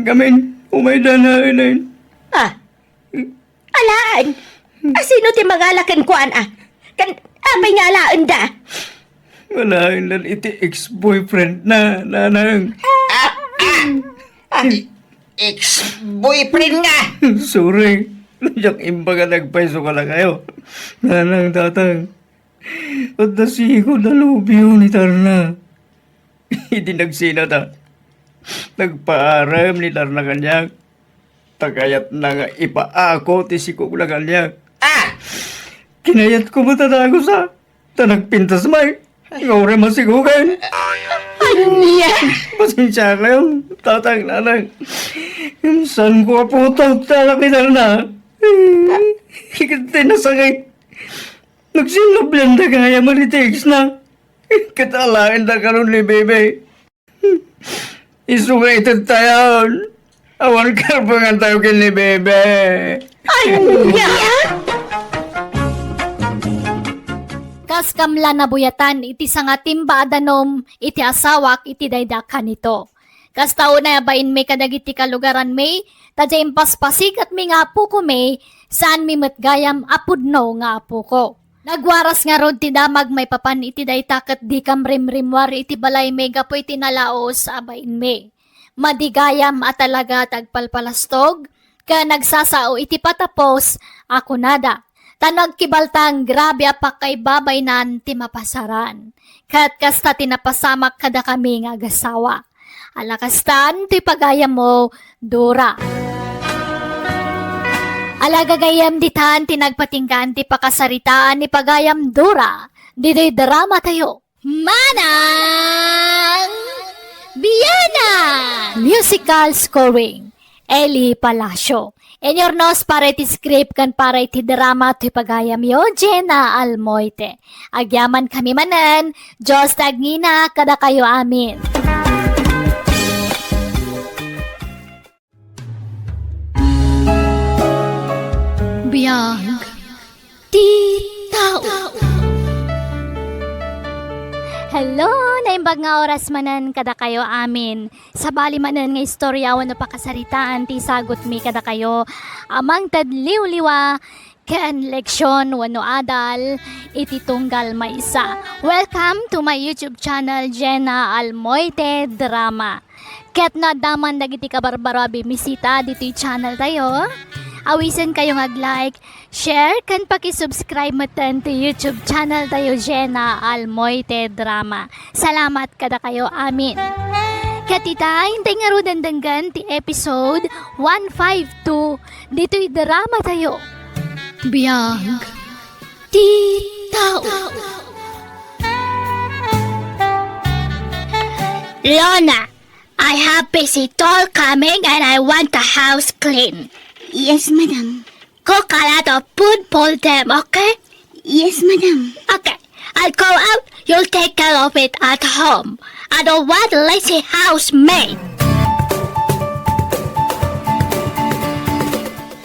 gamin, umayda na inin. Ah, alaen. Asino ti mangala kenkuana? Kan, apay nga alaenda? Alaen lan iti ex-boyfriend na, Nanang. Ah, ah, ah, ex-boyfriend nga. Sorry. Diak imbag a nagpayso kadakayo. Nanang, Tatang. Adda sigud a lubio ni Tarna. Idi nagsinata, nagpaarem ni Tarna kaniak. Ta kayatna nga ipaako ti sikog na kaniak. Ah! Kinayatko met a dagusa, ta nagpintas met. Nga uray masigugan. Ania? Pasensiakayon, Tatang, Nanang. Saanko a putot ti anak ni Tarna. Ket ti nasakit, nagsinnublianda gayam iti ex na. Ket alaenda karon ni Bebe. Isu nga itedtayon. Awan karbengantayo ken ni Bebe. Ania? Kaskam la nabuyatan iti sangatimba a danum iti asawak iti dayda a kanito. Kasta unay a bainmi kadagiti kalugaranmi, ta diay impaspasigatmi nga apokomi, saanmi met gayam a pudno nga apoko. Nagwaras ngarud ti damag maipapan iti dayta ket dikam rimrimmuar iti balaymi gapu iti nalaus a bainmi. Madi gayam a talaga ti agpalpalastog ken nagsasao iti patapos a kunada. Ta no agkibaltang, grabe a pakaibabainan ti mapasaran. Ket kasta ti napasamak kadakami nga agasawa. Ala kastan ti pagayammo, Dora. Ala gagayyem, ditan ti nagpatinggaan ti pakasaritaan ni pagayam Dora ditoy dramatayo. Manang Bianan! Musical scoring, Eli Palacio. Inurnos para iti script ken para iti drama toy pagayamyo, Jenna Almoite. Agyamankami manen, Dios ti agngina kadakayo amin. Biag ti tao. Hello! Naimbag nga oras manen kadakayo amin. Sabali manen nga istorya wenno pakasaritaan ti isagutmi kadakayo a mangted liwliwa ken leksion wenno adal iti tunggal maysa. Welcome to my YouTube channel, Jenna Almoite Drama. Ket no adda man dagiti kabarbaro a bimisita ditoy channel tayo, awisenkayo nga ag-like, share, ken paki-subscribe metten ti YouTube channel tayo, Jenna Almoite Drama. Salamat kadakayo amin. Ket ita, intay ngaruden denggen ti episode one five two ditoy drama tayo. Biag ti tao. Lona, I have visitor coming and I want the house clean. Yes, madam. Cook a lot of food for them, okay? Yes, madam. Okay. I'll go out. You'll take care of it at home. I don't want lazy housemaid.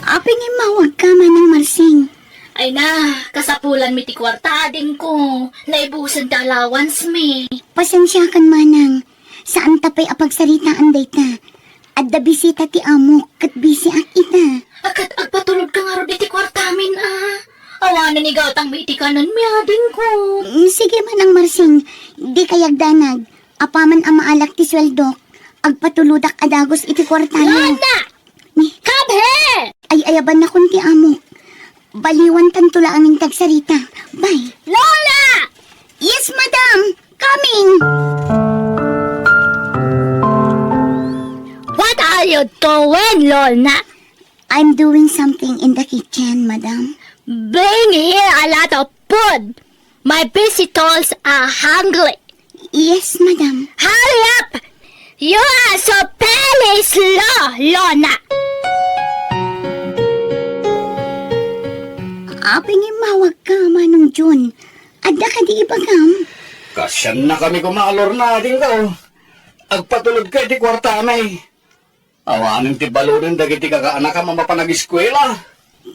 Apay nga immawagka, Manang Marsing? Ay na, kasapulanmi ti kuarta, adingko. Naibusen ti allowance mi. Pasensiakan, Manang. Saanta pay a pagsaritaan dayta. Adda bisita ti amok ket bisiak ita. Akat agpatulodka ngarud iti kuartamin, a? Awanen igatangmi iti kanenmi, adingko. Mm, sige, Manang Marsing, dika agdanag. Apaman a maalak ti sueldok, agpatulodak a dagus iti kuartayo. Lola! Ni- Come here! Ay-ayabannakon ti amok. Baliwantanto laeng ti agsarita. Bye. Lola! Yes, madam. Coming. What are you doing, Lola? I'm doing something in the kitchen, madam. Bring here a lot of food. My visitors are hungry. Yes, madam. Hurry up! You are so very slow, Lola. Apay nga immawagka, Manong John? Adda kadi ibagam? Kasiannakami koma, Lorna, adingko. Agpatulodka iti kuartami. Awanen ti balunen dagiti kakaanakam a mapan ageskuela.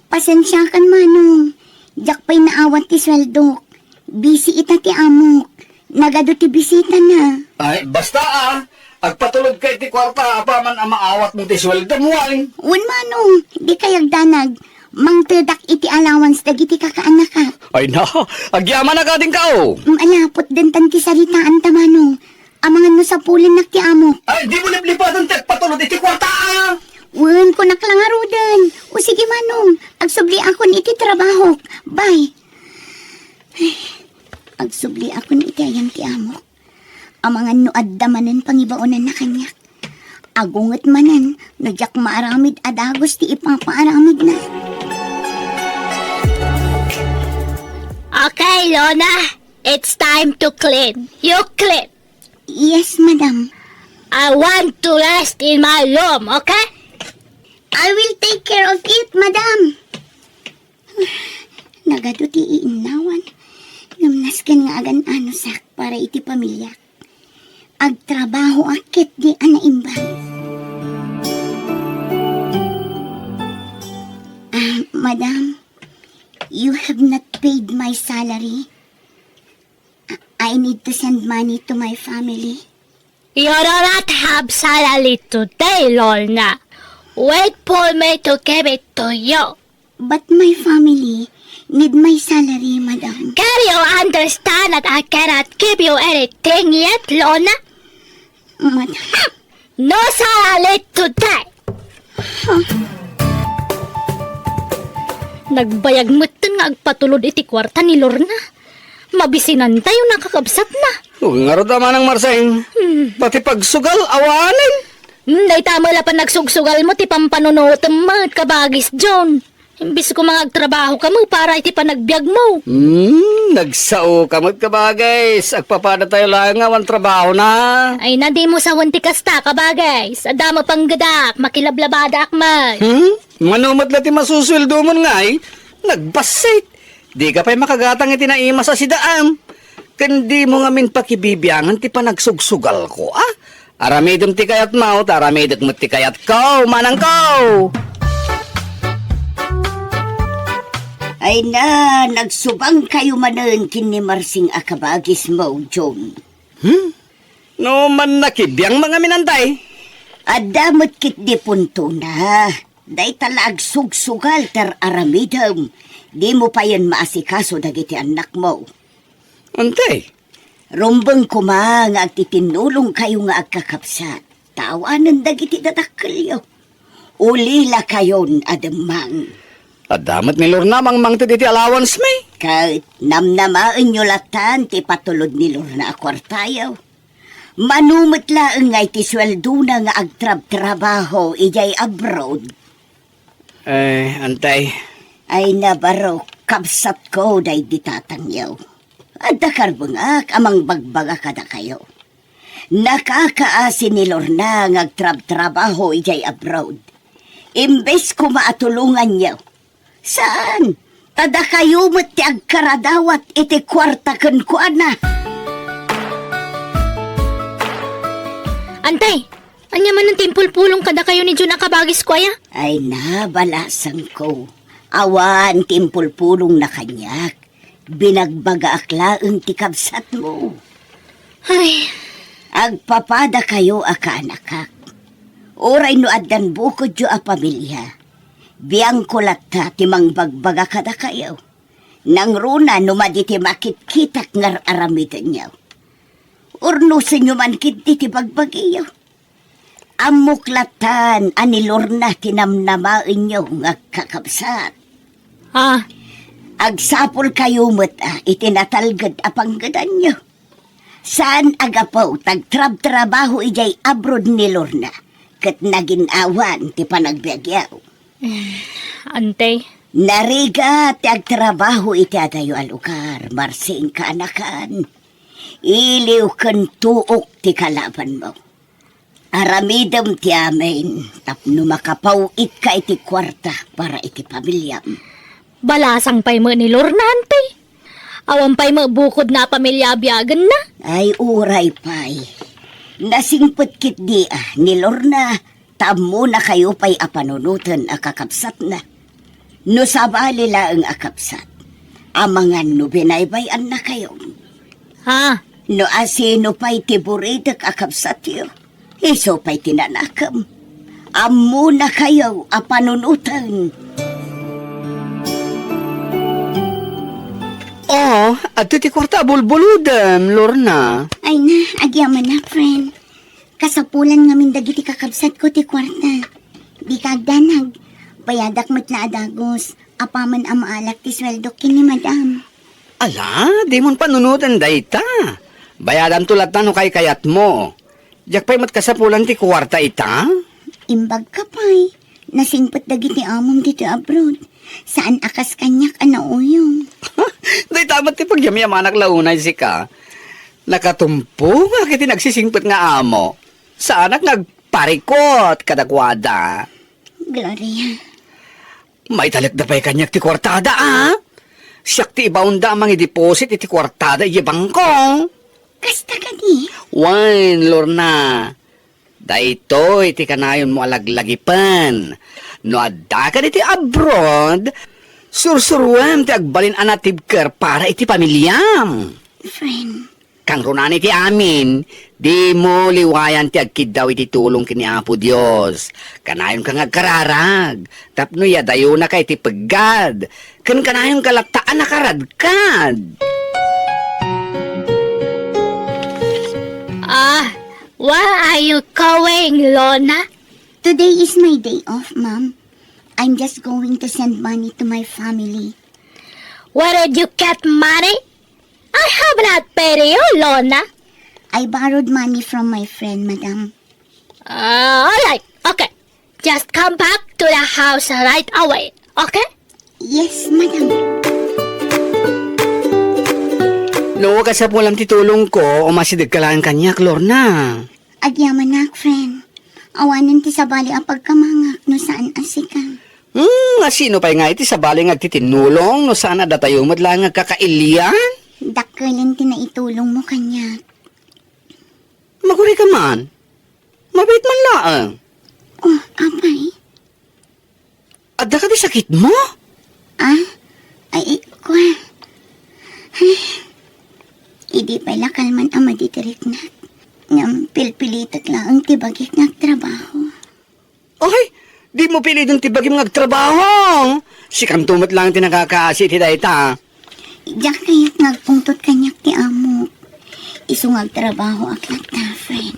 Pasensiakan, Manong. Diak pay naawat ti sueldok. Busy ita ti amok. Nagadu ti bisitana. Ay, basta, ah. Agpatulodka iti kuarta apaman a maawatmo ti sueldom, wen? Wen, Manong. Dika agdanag. Mangtedak iti allowance dagiti kakaanakak. Ay na, agyamanak adingko. Malaput dentan ti saritaanta, Manong. Amangan no sapulennak ti amok. Ay, dimo liplipatan ti agpatulod iti kuarta, ah! Wen, kunak la ngaruden. O sige, Manong, agsubliakon iti trabahok. Bye. Ay, agsubliakon iti ayan ti amok. Amangan no adda manen pangibaonanna kaniak. Agunget manen no diak maaramid a dagus ti ipapaaramidna. Okay, Lorna. It's time to clean. You clean. Yes, madam. I want to rest in my room, okay? I will take care of it, madam. Nagadu ti iinnawan. Ngem nasken nga agan-anosak para iti pamiliak. Agtrabahoak ketdi a naimbag. Ah, madam, you have not paid my salary. I need to send money to my family. You do not have salary today, Lorna. Wait for me to give it to you. But my family need my salary, madam. Can you understand that I cannot give you anything yet, Lorna? Madam. No salary today. Nagbayag metten nga agpatulod iti kuarta ni Lorna. Mabisinantayo nakakabsatna. O, ngarud a Manang Marsing. Hmm. Pati pagsugal, awanen. Hmm, dayta met la panagsugsugalmo ti pampanunotem met, kabagis John. Imbes koma nga agtrabahoka met para iti panagbiagmo. Hmm, nagsaoka met, kabagis. Agpapadatayo laeng awan trabahona. Ay na, dimo sawen ti kasta, kabagis. Adda met panggedak, makilablabadaak met. Hmm? Mano met la ti masusueldomon ngay? Nagbassit. Dika pay makagatang iti naimas a sidaam. Ken dimo ngamin pakibibiangan ti panagsugsugalko, a? Aramidem ti kayatmo, ta aramidek met ti kayatko, manangko! Ay na, nagsubangkayo manen ken ni Marsing a kabagismo, John. Hmm? No man nakibiang mangaminantay? Adda met ketdi puntona. Dayta la agsugsugal ti ar-aramidem. Dimo payen maasikaso dagiti annakmo. Untay? Rumbeng koma nga agtitinnulongkayo nga agkakabsat, ta awanen dagiti dadakkelyo. Ulilakayon a demmang. Adda met ni Lorna mangmangted iti allowance mi. Ket namnamaenyo latan ti ipatulod ni Lorna a kuartayo. Mano met laeng nga iti sueldona nga agtrabtrabaho idiay abroad. Eh, antay. Ay na, baro, kabsatko daydi tatangyo. Adda karbengak a mangbagbaga kadakayo. Nakakaasi ni Lorna nga agtrabtrabaho idiay abroad. Imbes koma a tulonganyo. Saan? Ta dakayo met ti agkaradawat iti kuarta kenkuana. Antay, ania manen ti impulpulong kadakayo ni John a kabagisko aya? Ay na, balasangko. Awan ti impulpulongna kaniak. Binagbagaak laeng ti kabsatmo. Ay. Agpapadakayo a kaanakak. Uray no addan bukodyo a pamilia, biangko latta ti mangbagbaga kadakayo. Nangruna no madi ti makitkitak nga ar-aramidenyo. Urnosenyo man ketdi ti bagbagiyo. Ammok latan a ni Lorna ti namnamaenyo nga agkakabsat. Ah. Agsapulkayo met, ah, iti natalged a panggedanyo. Saan a gapu ta agtrabtrabaho idiay abroad ni Lorna, ket nagin-awan ti panagbiagyo. Ante? Narigat ti agtrabaho iti adayo a lugar, Marsing kaanakan. Iliw ken tuok ti kalabanmo. Aramidem ti amin tapno makapaw-itka iti kuarta para iti pamiliam. Balasang pay met ni Lorna, ante. Awan pay met bukod nga pamilya a biagenna. Ay, uray pay. Nasingpet ketdi a ni Lorna ta ammonakayo pay a panunoten a kakabsatna. No sabali laeng a kabsat, amangan no binaybay-annakayo. Ha? No asino pay ti buridek a kabsatyo, isu pay ti nanakem. Ammonakayo a panunoten. Oh, adto ti kuarta a bulbulodem, Lorna. Ay na, agyamanak, friend. Kasapulan ngamin dagiti kakabsatko ti kuarta. Dika agdanag. Bayadak met la a dagus. Apaman a maalak ti sueldok ken ni Madam. Ala, dimon panunoten dayta. Bayadanto latta no kaykayatmo. Diak pay met kasapulan ti kuarta ita? Imbagka pay, nasingpet dagiti amom ditoy abroad. Saan a kas kaniak a nauyong. Dayta met ti pagyamyamanak la unay sika. Nakatumpo nga iti nagsisingpet nga amo. Saanak nga agparikut kadakuada. Gloria. Maitalekda pay kaniak ti kuartada, a? Siak ti ibaonda a mangideposit iti kuartada idiay bangko. Kasta kadi? Wen, Lorna. Daytoy ti kanayonmo a laglagipen. No addaka ditoy abroad, sursuruem ti agbalin a natibker para iti pamiliam. Friend, Kangrunaan iti amin, dimo liwayan ti agkiddaw iti tulong ken ni Apo Dios. Kanayonka nga agkararag, tapno iyadayonaka iti peggad, ken kanayonka latta a nakaradkad. Ah, where are you going, Lorna? Today is my day off, Ma'am. I'm just going to send money to my family. Where did you get money? I have not paid you, Lorna. I borrowed money from my friend, Madam. Ah, all right. Okay. Just come back to the house right away. Okay? Yes, Madam. No, kasapulam ti tulongko, umasidegka laeng kaniak, Lorna. Agyamanak, friend. Awanen ti sabali a pagkamangak no saan a sika. Hmm, asino pay nga iti sabali nga agtitinnulong no saan a datayo met laeng nga kakailian? Dakkelen ti naitulongmo kaniak. Magurika man. Mabiit man laeng. Oh, apay? Adda kadi sakitmo? Ah? Ay, kua. Ay. Idi pay la kalman a madi ti riknak. Ngem pilpilitek laeng ti bagik nga agtrabaho. Ay, dimo piliden ti bagim nga agtrabaho. Sikanto met laeng ti nakakaasi iti dayta. Diak kayat nga agpungtot kaniak ti amok. Isu nga agtrabahoak latta, friend.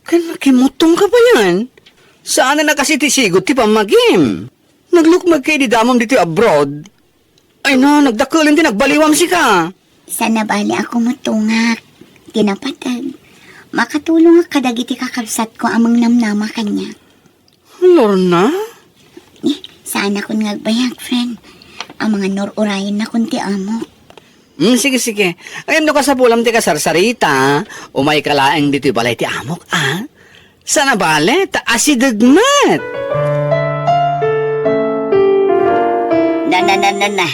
Ken nakimutongka payen? Saan a nakasi ti sigud ti pammagim? Naglukmegka idi damom ditoy abroad? Ay na, nagdakelen ti nagbaliwam sika. Saan a bale a kumutongak. Ti napateg, makatulongak kadagiti kakabsatko a mangnamnama kaniak. Lorna? Eh, saanakon nga agbayag, friend. Amangan no ur-urayennakon ti amok. Hmm, sige, sige. Ngem no kasapulam ti kasarsarita, umayka laeng ditoy balay ti amok, a? Saan a bale, ta asideg met. Na, na, na, na, na.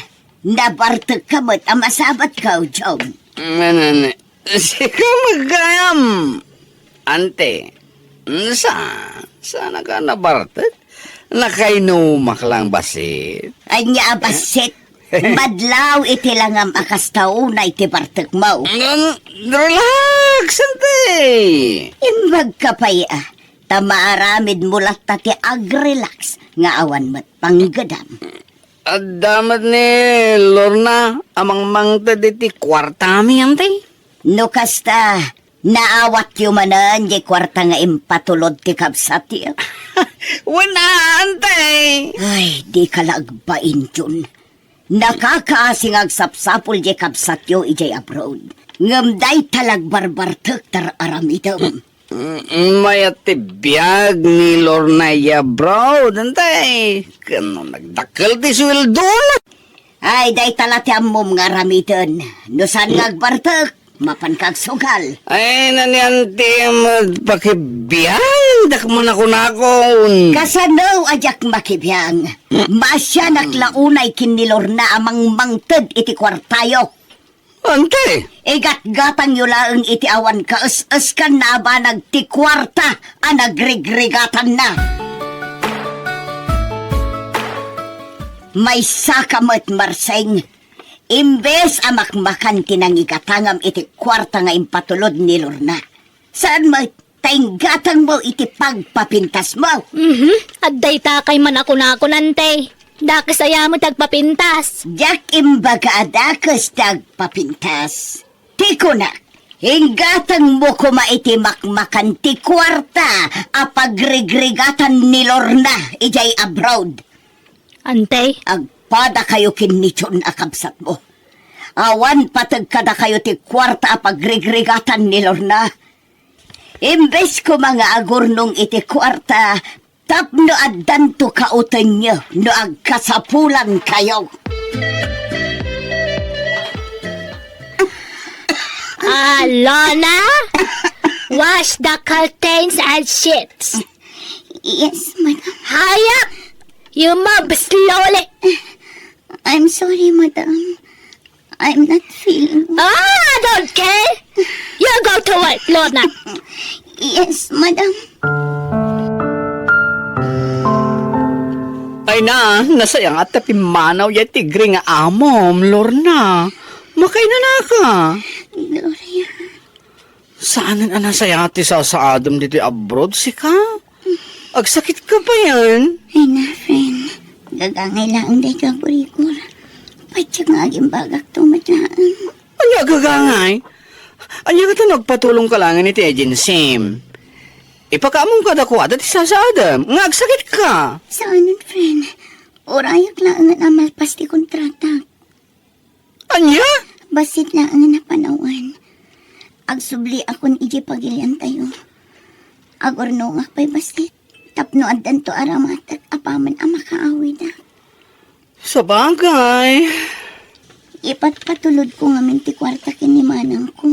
Nabartekka met a masabatka, Jom. Manana, sika met gayam. Ante, sa, saan a ka nabartek? Nakainumak lang bassit. Ania a bassit? Madlaw iti langam a kasta unay ti bartekmo. Mm, relax, ante. Imbagka pay a, ta maaramidmo latta ti agrelax nga awan met panggedam. Adda met ni Lorna a mangmangted iti kuartami, Antay? No kasta, naawatyo manen diay kuarta nga impatulod ti kabsatyo? Wen a, Antay. Ay, dika la agbain, Jun. Nakakaasi nga agsapsapul diay kabsatyo idiay abroad. Ngem dayta la agbarbartek ti ar-aramidem. Mm, mayat ti biag ni Lorna idiay abroad, Antay. Ken no nagdakkel ti sueldona. Ay, dayta la ti ammom nga aramiden. No saan nga agbartek, mapanka agsugal. Ay, nanian ti met pakibiang, dakman a kunakon. Kasano a diak makibiang? Maasianak la unay ken ni Lorna a mangmangted iti kuartayo. Antay! Igatgatangyo laeng iti awan kaes-eskanna a banag ti kuarta a nagrigrigatanna. Maysaka met, Marseng. Imbes a makmakan ti nangigatangam iti kuarta nga impatulod ni Lorna, saan met ta inggatangmo iti pagpapintasmo. Mhm. Adda itakay man a kunakon, Antay. Dakes aya met ti agpapintas? Diak imbaga a dakes ti agpapintas. Ti kunak, inggatangmo koma iti makmakan ti kuarta a pagrigrigatan ni Lorna idiay abroad. Antay? Agpadakayo ken ni Jun a kabsatmo. Awan pateg kadakayo ti kuarta a pagrigrigatan ni Lorna. Imbes koma nga agurnong iti kuarta, tapno addanto kautenyo no agkasapulankayo. Ah, Lorna, wash the curtains and sheets. Yes, madam. Hurry up! You move slowly. I'm sorry, madam. I'm not feeling. Ah, I don't care. You go to work, Lorna. Yes, madam. Ay na, nasayaat ta pimmanaw diay tigre nga amom, Lorna. Makainanaka. Gloria. Saanen a nasayaat ti sasaadem ditoy abroad, sika? Agsakitka payen? Ay na, friend. Gagangay laeng daytoy a kurikor. Patiek nga agimbagakto met laeng. Ania a gagangay? Ania ngata no agpatulongka laengen iti agency? Ipakaamom kadakuada ti sasaadem nga agsakitka. Saanen, friend. Urayak laengen a malpas ti kontratak. Ania? Bassit laengen a panawen. Agsubliakon idiay pagiliantayo. Agurnongak pay bassit tapno addanto a ramatek apaman a makaawidak. Sabagay. Ipatpatulodko ngamin ti kuarta ken ni manangko.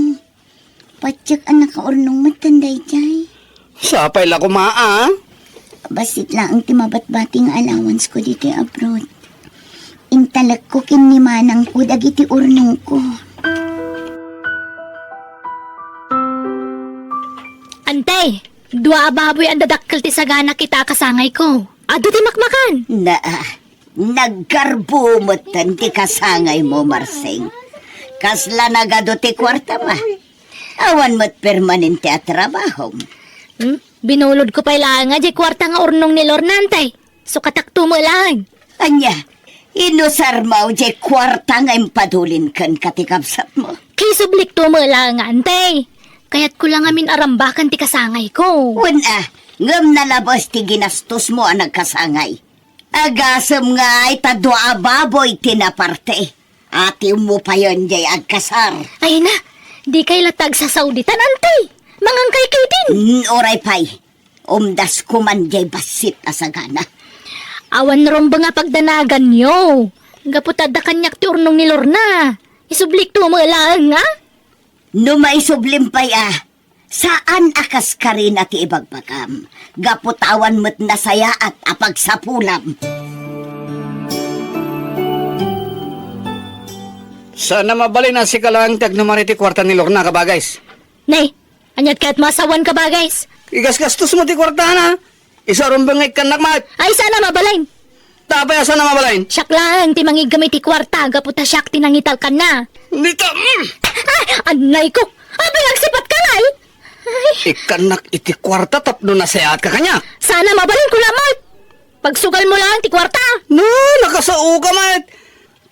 Patiek a nakaurnong metten daydiay. Sapay la koma, a? Bassit laeng ti mabatbati nga allowance ko ditoy abroad. Intalekko ken ni manangko dagiti urnongko. Antay, dua a baboy a dadakkel ti sagana kita a kasangayko. Adu ti makmakan. Naa, naggarbo metten ti kasangaymo, Marseng. Kasla nagadu ti kuartam a? Awan met permanente a trabahom. Hmm? Binulodko pay laeng a diay kuarta nga urnong ni Lorna, Antay. Sukatakto met laeng. Ania, inusarmo diay kuarta nga impadulin kenka ti kabsatmo? Kisublikto met laeng, Antay. Kayatko la ngamin a rambaken ti kasangayko. Wen a, ngem nalabes ti ginastosmo a nagkasangay. Agasem ngay ta dua a baboy ti naparte. Atiwmo payen diay agkasar. Ay na, dikay latta agsasauditan, Antay. Mangankay ketdin. Mm, uray pay. Umdasko man diay bassit a sagana. Awan rumbeng a pagdanaganyo. Gapu ta adda kaniak ti urnong ni Lorna. Isublikto met laeng, a? No maisublim pay a, saan a kaskarina ti ibagbagam. Gapu ta awan met nasayaat a pagsapulam. Saan a mabalin a sika laeng ti agnumar iti kuarta ni Lorna, kabagays. Nay, aniat kayat masawan, kabagays? Igasgastos mo ti kuartana. Isu a rumbeng nga ikkannak met. Ay, saan a mabalin. Apay a saan a mabalin? Siak laeng ti mangiggem iti kuarta gapu ta siak ti nangitalkanna. Dita, mm. Ay, annayko. Apay nga agsipatka, nay? Ay. Ikkannak iti kuarta tapno nasayaatka kaniak. Saan a mabalin, kunam met. Pagsugal mo lang ti kuarta. No, nakasaoka met.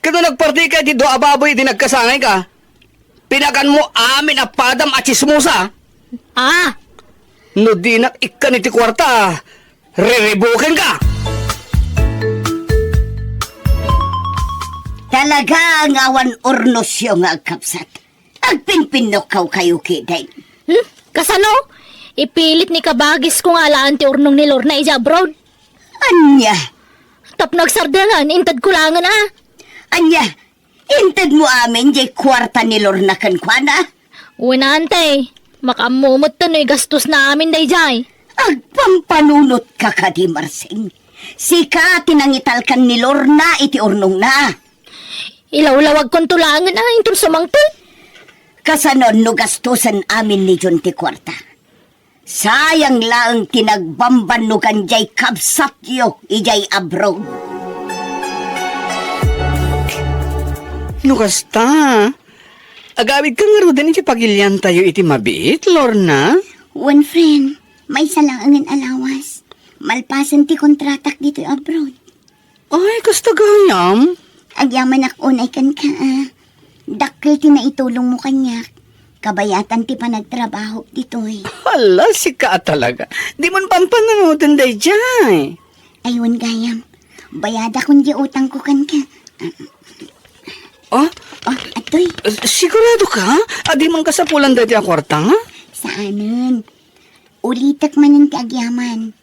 Ket no nagpartika iti dua a baboy idi nagkasangayka, pinaganmo amin a padam a tsismosa. Ah! No dinak ikkan iti kuarta, riribukenka! Talaga nga awan urnosyo nga agkabsat. Agpinpinnokkaw kayo ketdin. Hmm? Kasano? Ipilit ni kabagisko nga alaan ti urnong ni Lorna idiay abroad. Ania? Tapno agsardengan, intedko laengen a. Ania? Intedmo amin diay kuarta ni Lorna kenkuana? Wen, ante, makaammo metten no igastosna amin daydiay. Agpampanunotka kadi, Marsing? Sika ti nangitalkan ni Lorna iti urnongna. Ilawlawagkonto laengen a inton sumangpet. Kasanon no gastosen amin ni John ti kuarta? Sayang laeng ti nagbambannogan diay kabsatyo idiay abroad. No kasta, agawidka ngaruden iti pagiliantayo iti mabiit, Lorna? Wen, friend, maysa laengen a lawas. Malpasen ti kontratak ditoy abroad. Ay, kasta gayam? Agyamanak unay kenka, a. Dakkel ti naitulongmo kaniak. Kabayatan ti panagtrabahok ditoy. Hala, sika a talaga. Dimon pampanunoten daydiay. Ay, wen gayam. Bayadakon diay utangko kenka. Ah? Ah, atoy. Sigurado ka? A, dimon kasapulan daydiay a kuarta? Saanen. Ulitek manen ti agyaman.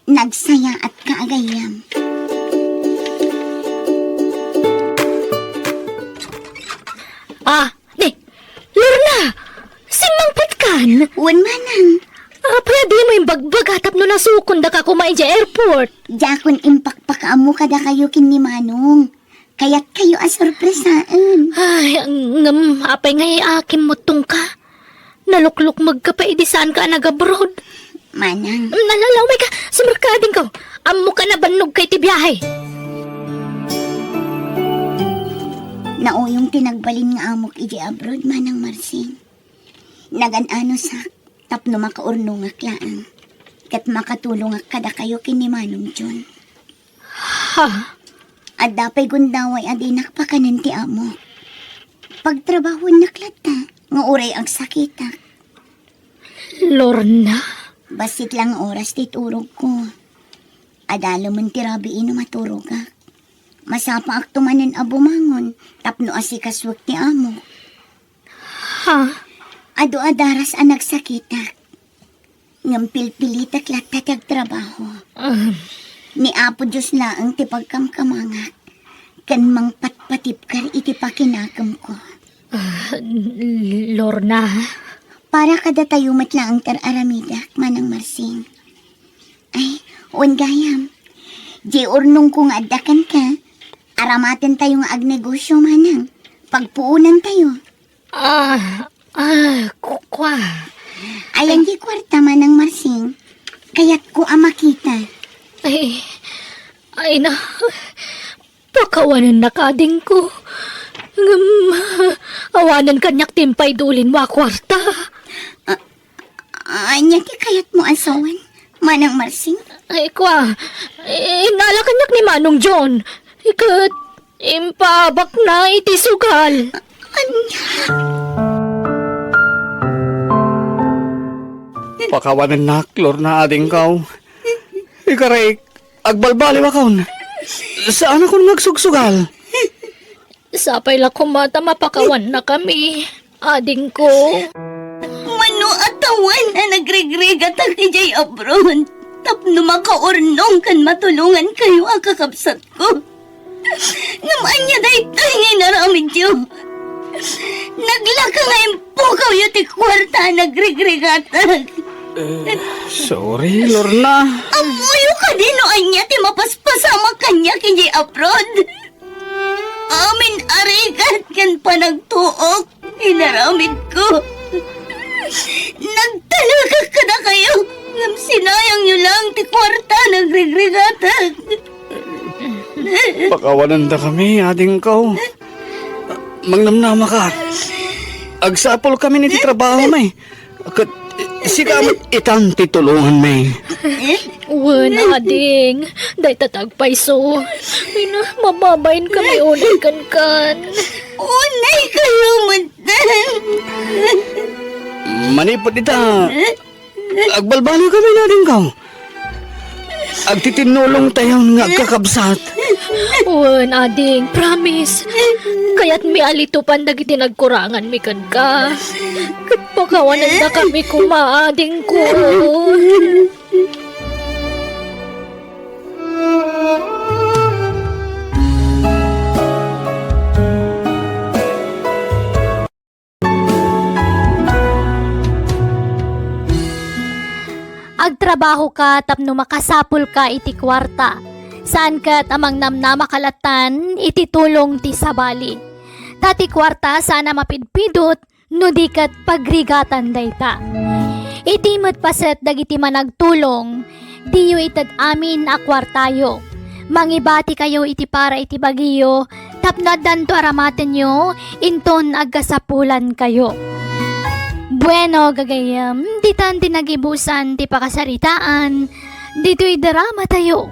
Nagsayaatka a gayyem. Ah, ni, Lorna! Simmangpetkan? Wen, manang. Apay a dimo imbagbaga tapno nasukondaka koma idiay airport? Diakon impakpakaammo kadakayo ken ni Manong. Kayatkayo a sorpresaen. Ay, ngem apay nga iakimmuttongka? Naluklukmegka pay idi saanka a nag-abroad. Manang. Nalalaw, may ka, sumrekka, adingko. Ammok a nabannogka iti biahe. Nauyong ti nagbalin nga amok idiay abroad, Manang Marsing. Nagan-anosak tapno makaurnongak laeng ket makatulongak kadakayo ken ni Manong John. Ha? Adda pay gundaway a dinak pakanen ti amok. Pagtrabahoennak latta nga uray agsakitak. Lorna? Bassit la nga oras ti turogko. Adalemen ti rabii no maturogak. Masapaakto manen a bumangon tapno asikasuek ti amok. Ha? Adu a daras a nagsakitak. Ngem pilpilitek latta ti agtrabaho. Ah. Ni Apo Dios laeng ti pagkamkamangak ken mangpatpatibker iti pakinakemko. Ah, Lorna. Para kadatayo met laeng ti ar-aramidek, Manang Marsing. Ay, wen gayam. Diay urnongko nga adda kenka, aramatentayo nga agnegosio, Manang. Pagpuonantayo. Ah, ah, ku-, kua. Ayan diay kuarta, Manang Marsing. Kayatko a makita. Ay, ay na, pakawanennak, adingko. Ngem, awanen kaniak ti impaidulinmo a kuarta. Ah, ania ti kayatmo a sawen, Manang Marsing? Ay, kua, innala kaniak ni Manong John. Ket, impaabakna iti sugal. Ania? Pakawanennak, Lorna, adingko. Ikarik, agbalbaliwakon. Saanakon nga agsugsugal. Sapay la koma ta mapakawannakami, adingko. Mano a tawen a nagrigrigatak idiay abroad tapno makaurnong ken matulongankayo a kakabsatko. Ngem ania daytoy nga inaramidyo? Naglaka nga impukawyo ti kuarta a nagrigrigatak. Eh, sorry, Lorna. Ammoyo kadi no ania ti mapaspasamak kaniak idiay abroad? Amin a rigat ken panagtuok inaramidko. Nagtalekak kadakayo, ngem sinayangyo lang ti kuarta a nagrigrigatak. Pakawanendakami, adingko. Mangnamnamaka. Agsapulkami iti trabahomi. Ket Sika met itan ti tulonganmi. Wen, ading, dayta ti agpayso. Ina, mababain kami unay kenkan. Unay kayo met. Manipud ita, agbalbaliw kami, adingko. Agtitinnulong tayon nga agkakabsat. Wen, ading, promise. Kayatmi a litopan dagiti nagkuranganmi kenka. Ket pakawanenda kami koma, adingko. Agtrabahoka tapno makasapulka iti kuarta. Saan ket a mangnamnamaka lattan iti tulong ti sabali. Ta ti kuarta saan a mapidpidot no di ket pagrigatan dayta. Iti met paset dagiti managtulong, diyo ited amin a kuartayo. Mangibatikayo iti para iti bagiyo tapno addanto aramatenyo inton agkasapulankayo. Bueno, gagayyem, ditan ti nagibusan ti pakasaritaan ditoy dramatayo.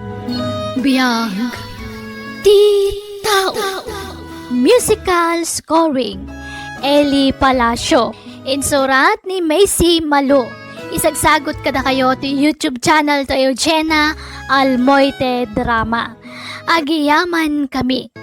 Biag ti tao. Musical scoring, Eli Palacio. Insurat ni Macy Malo. Isagsagut kadakayo ti YouTube channel ti Eugenia Almoite Drama. Agiyaman kami.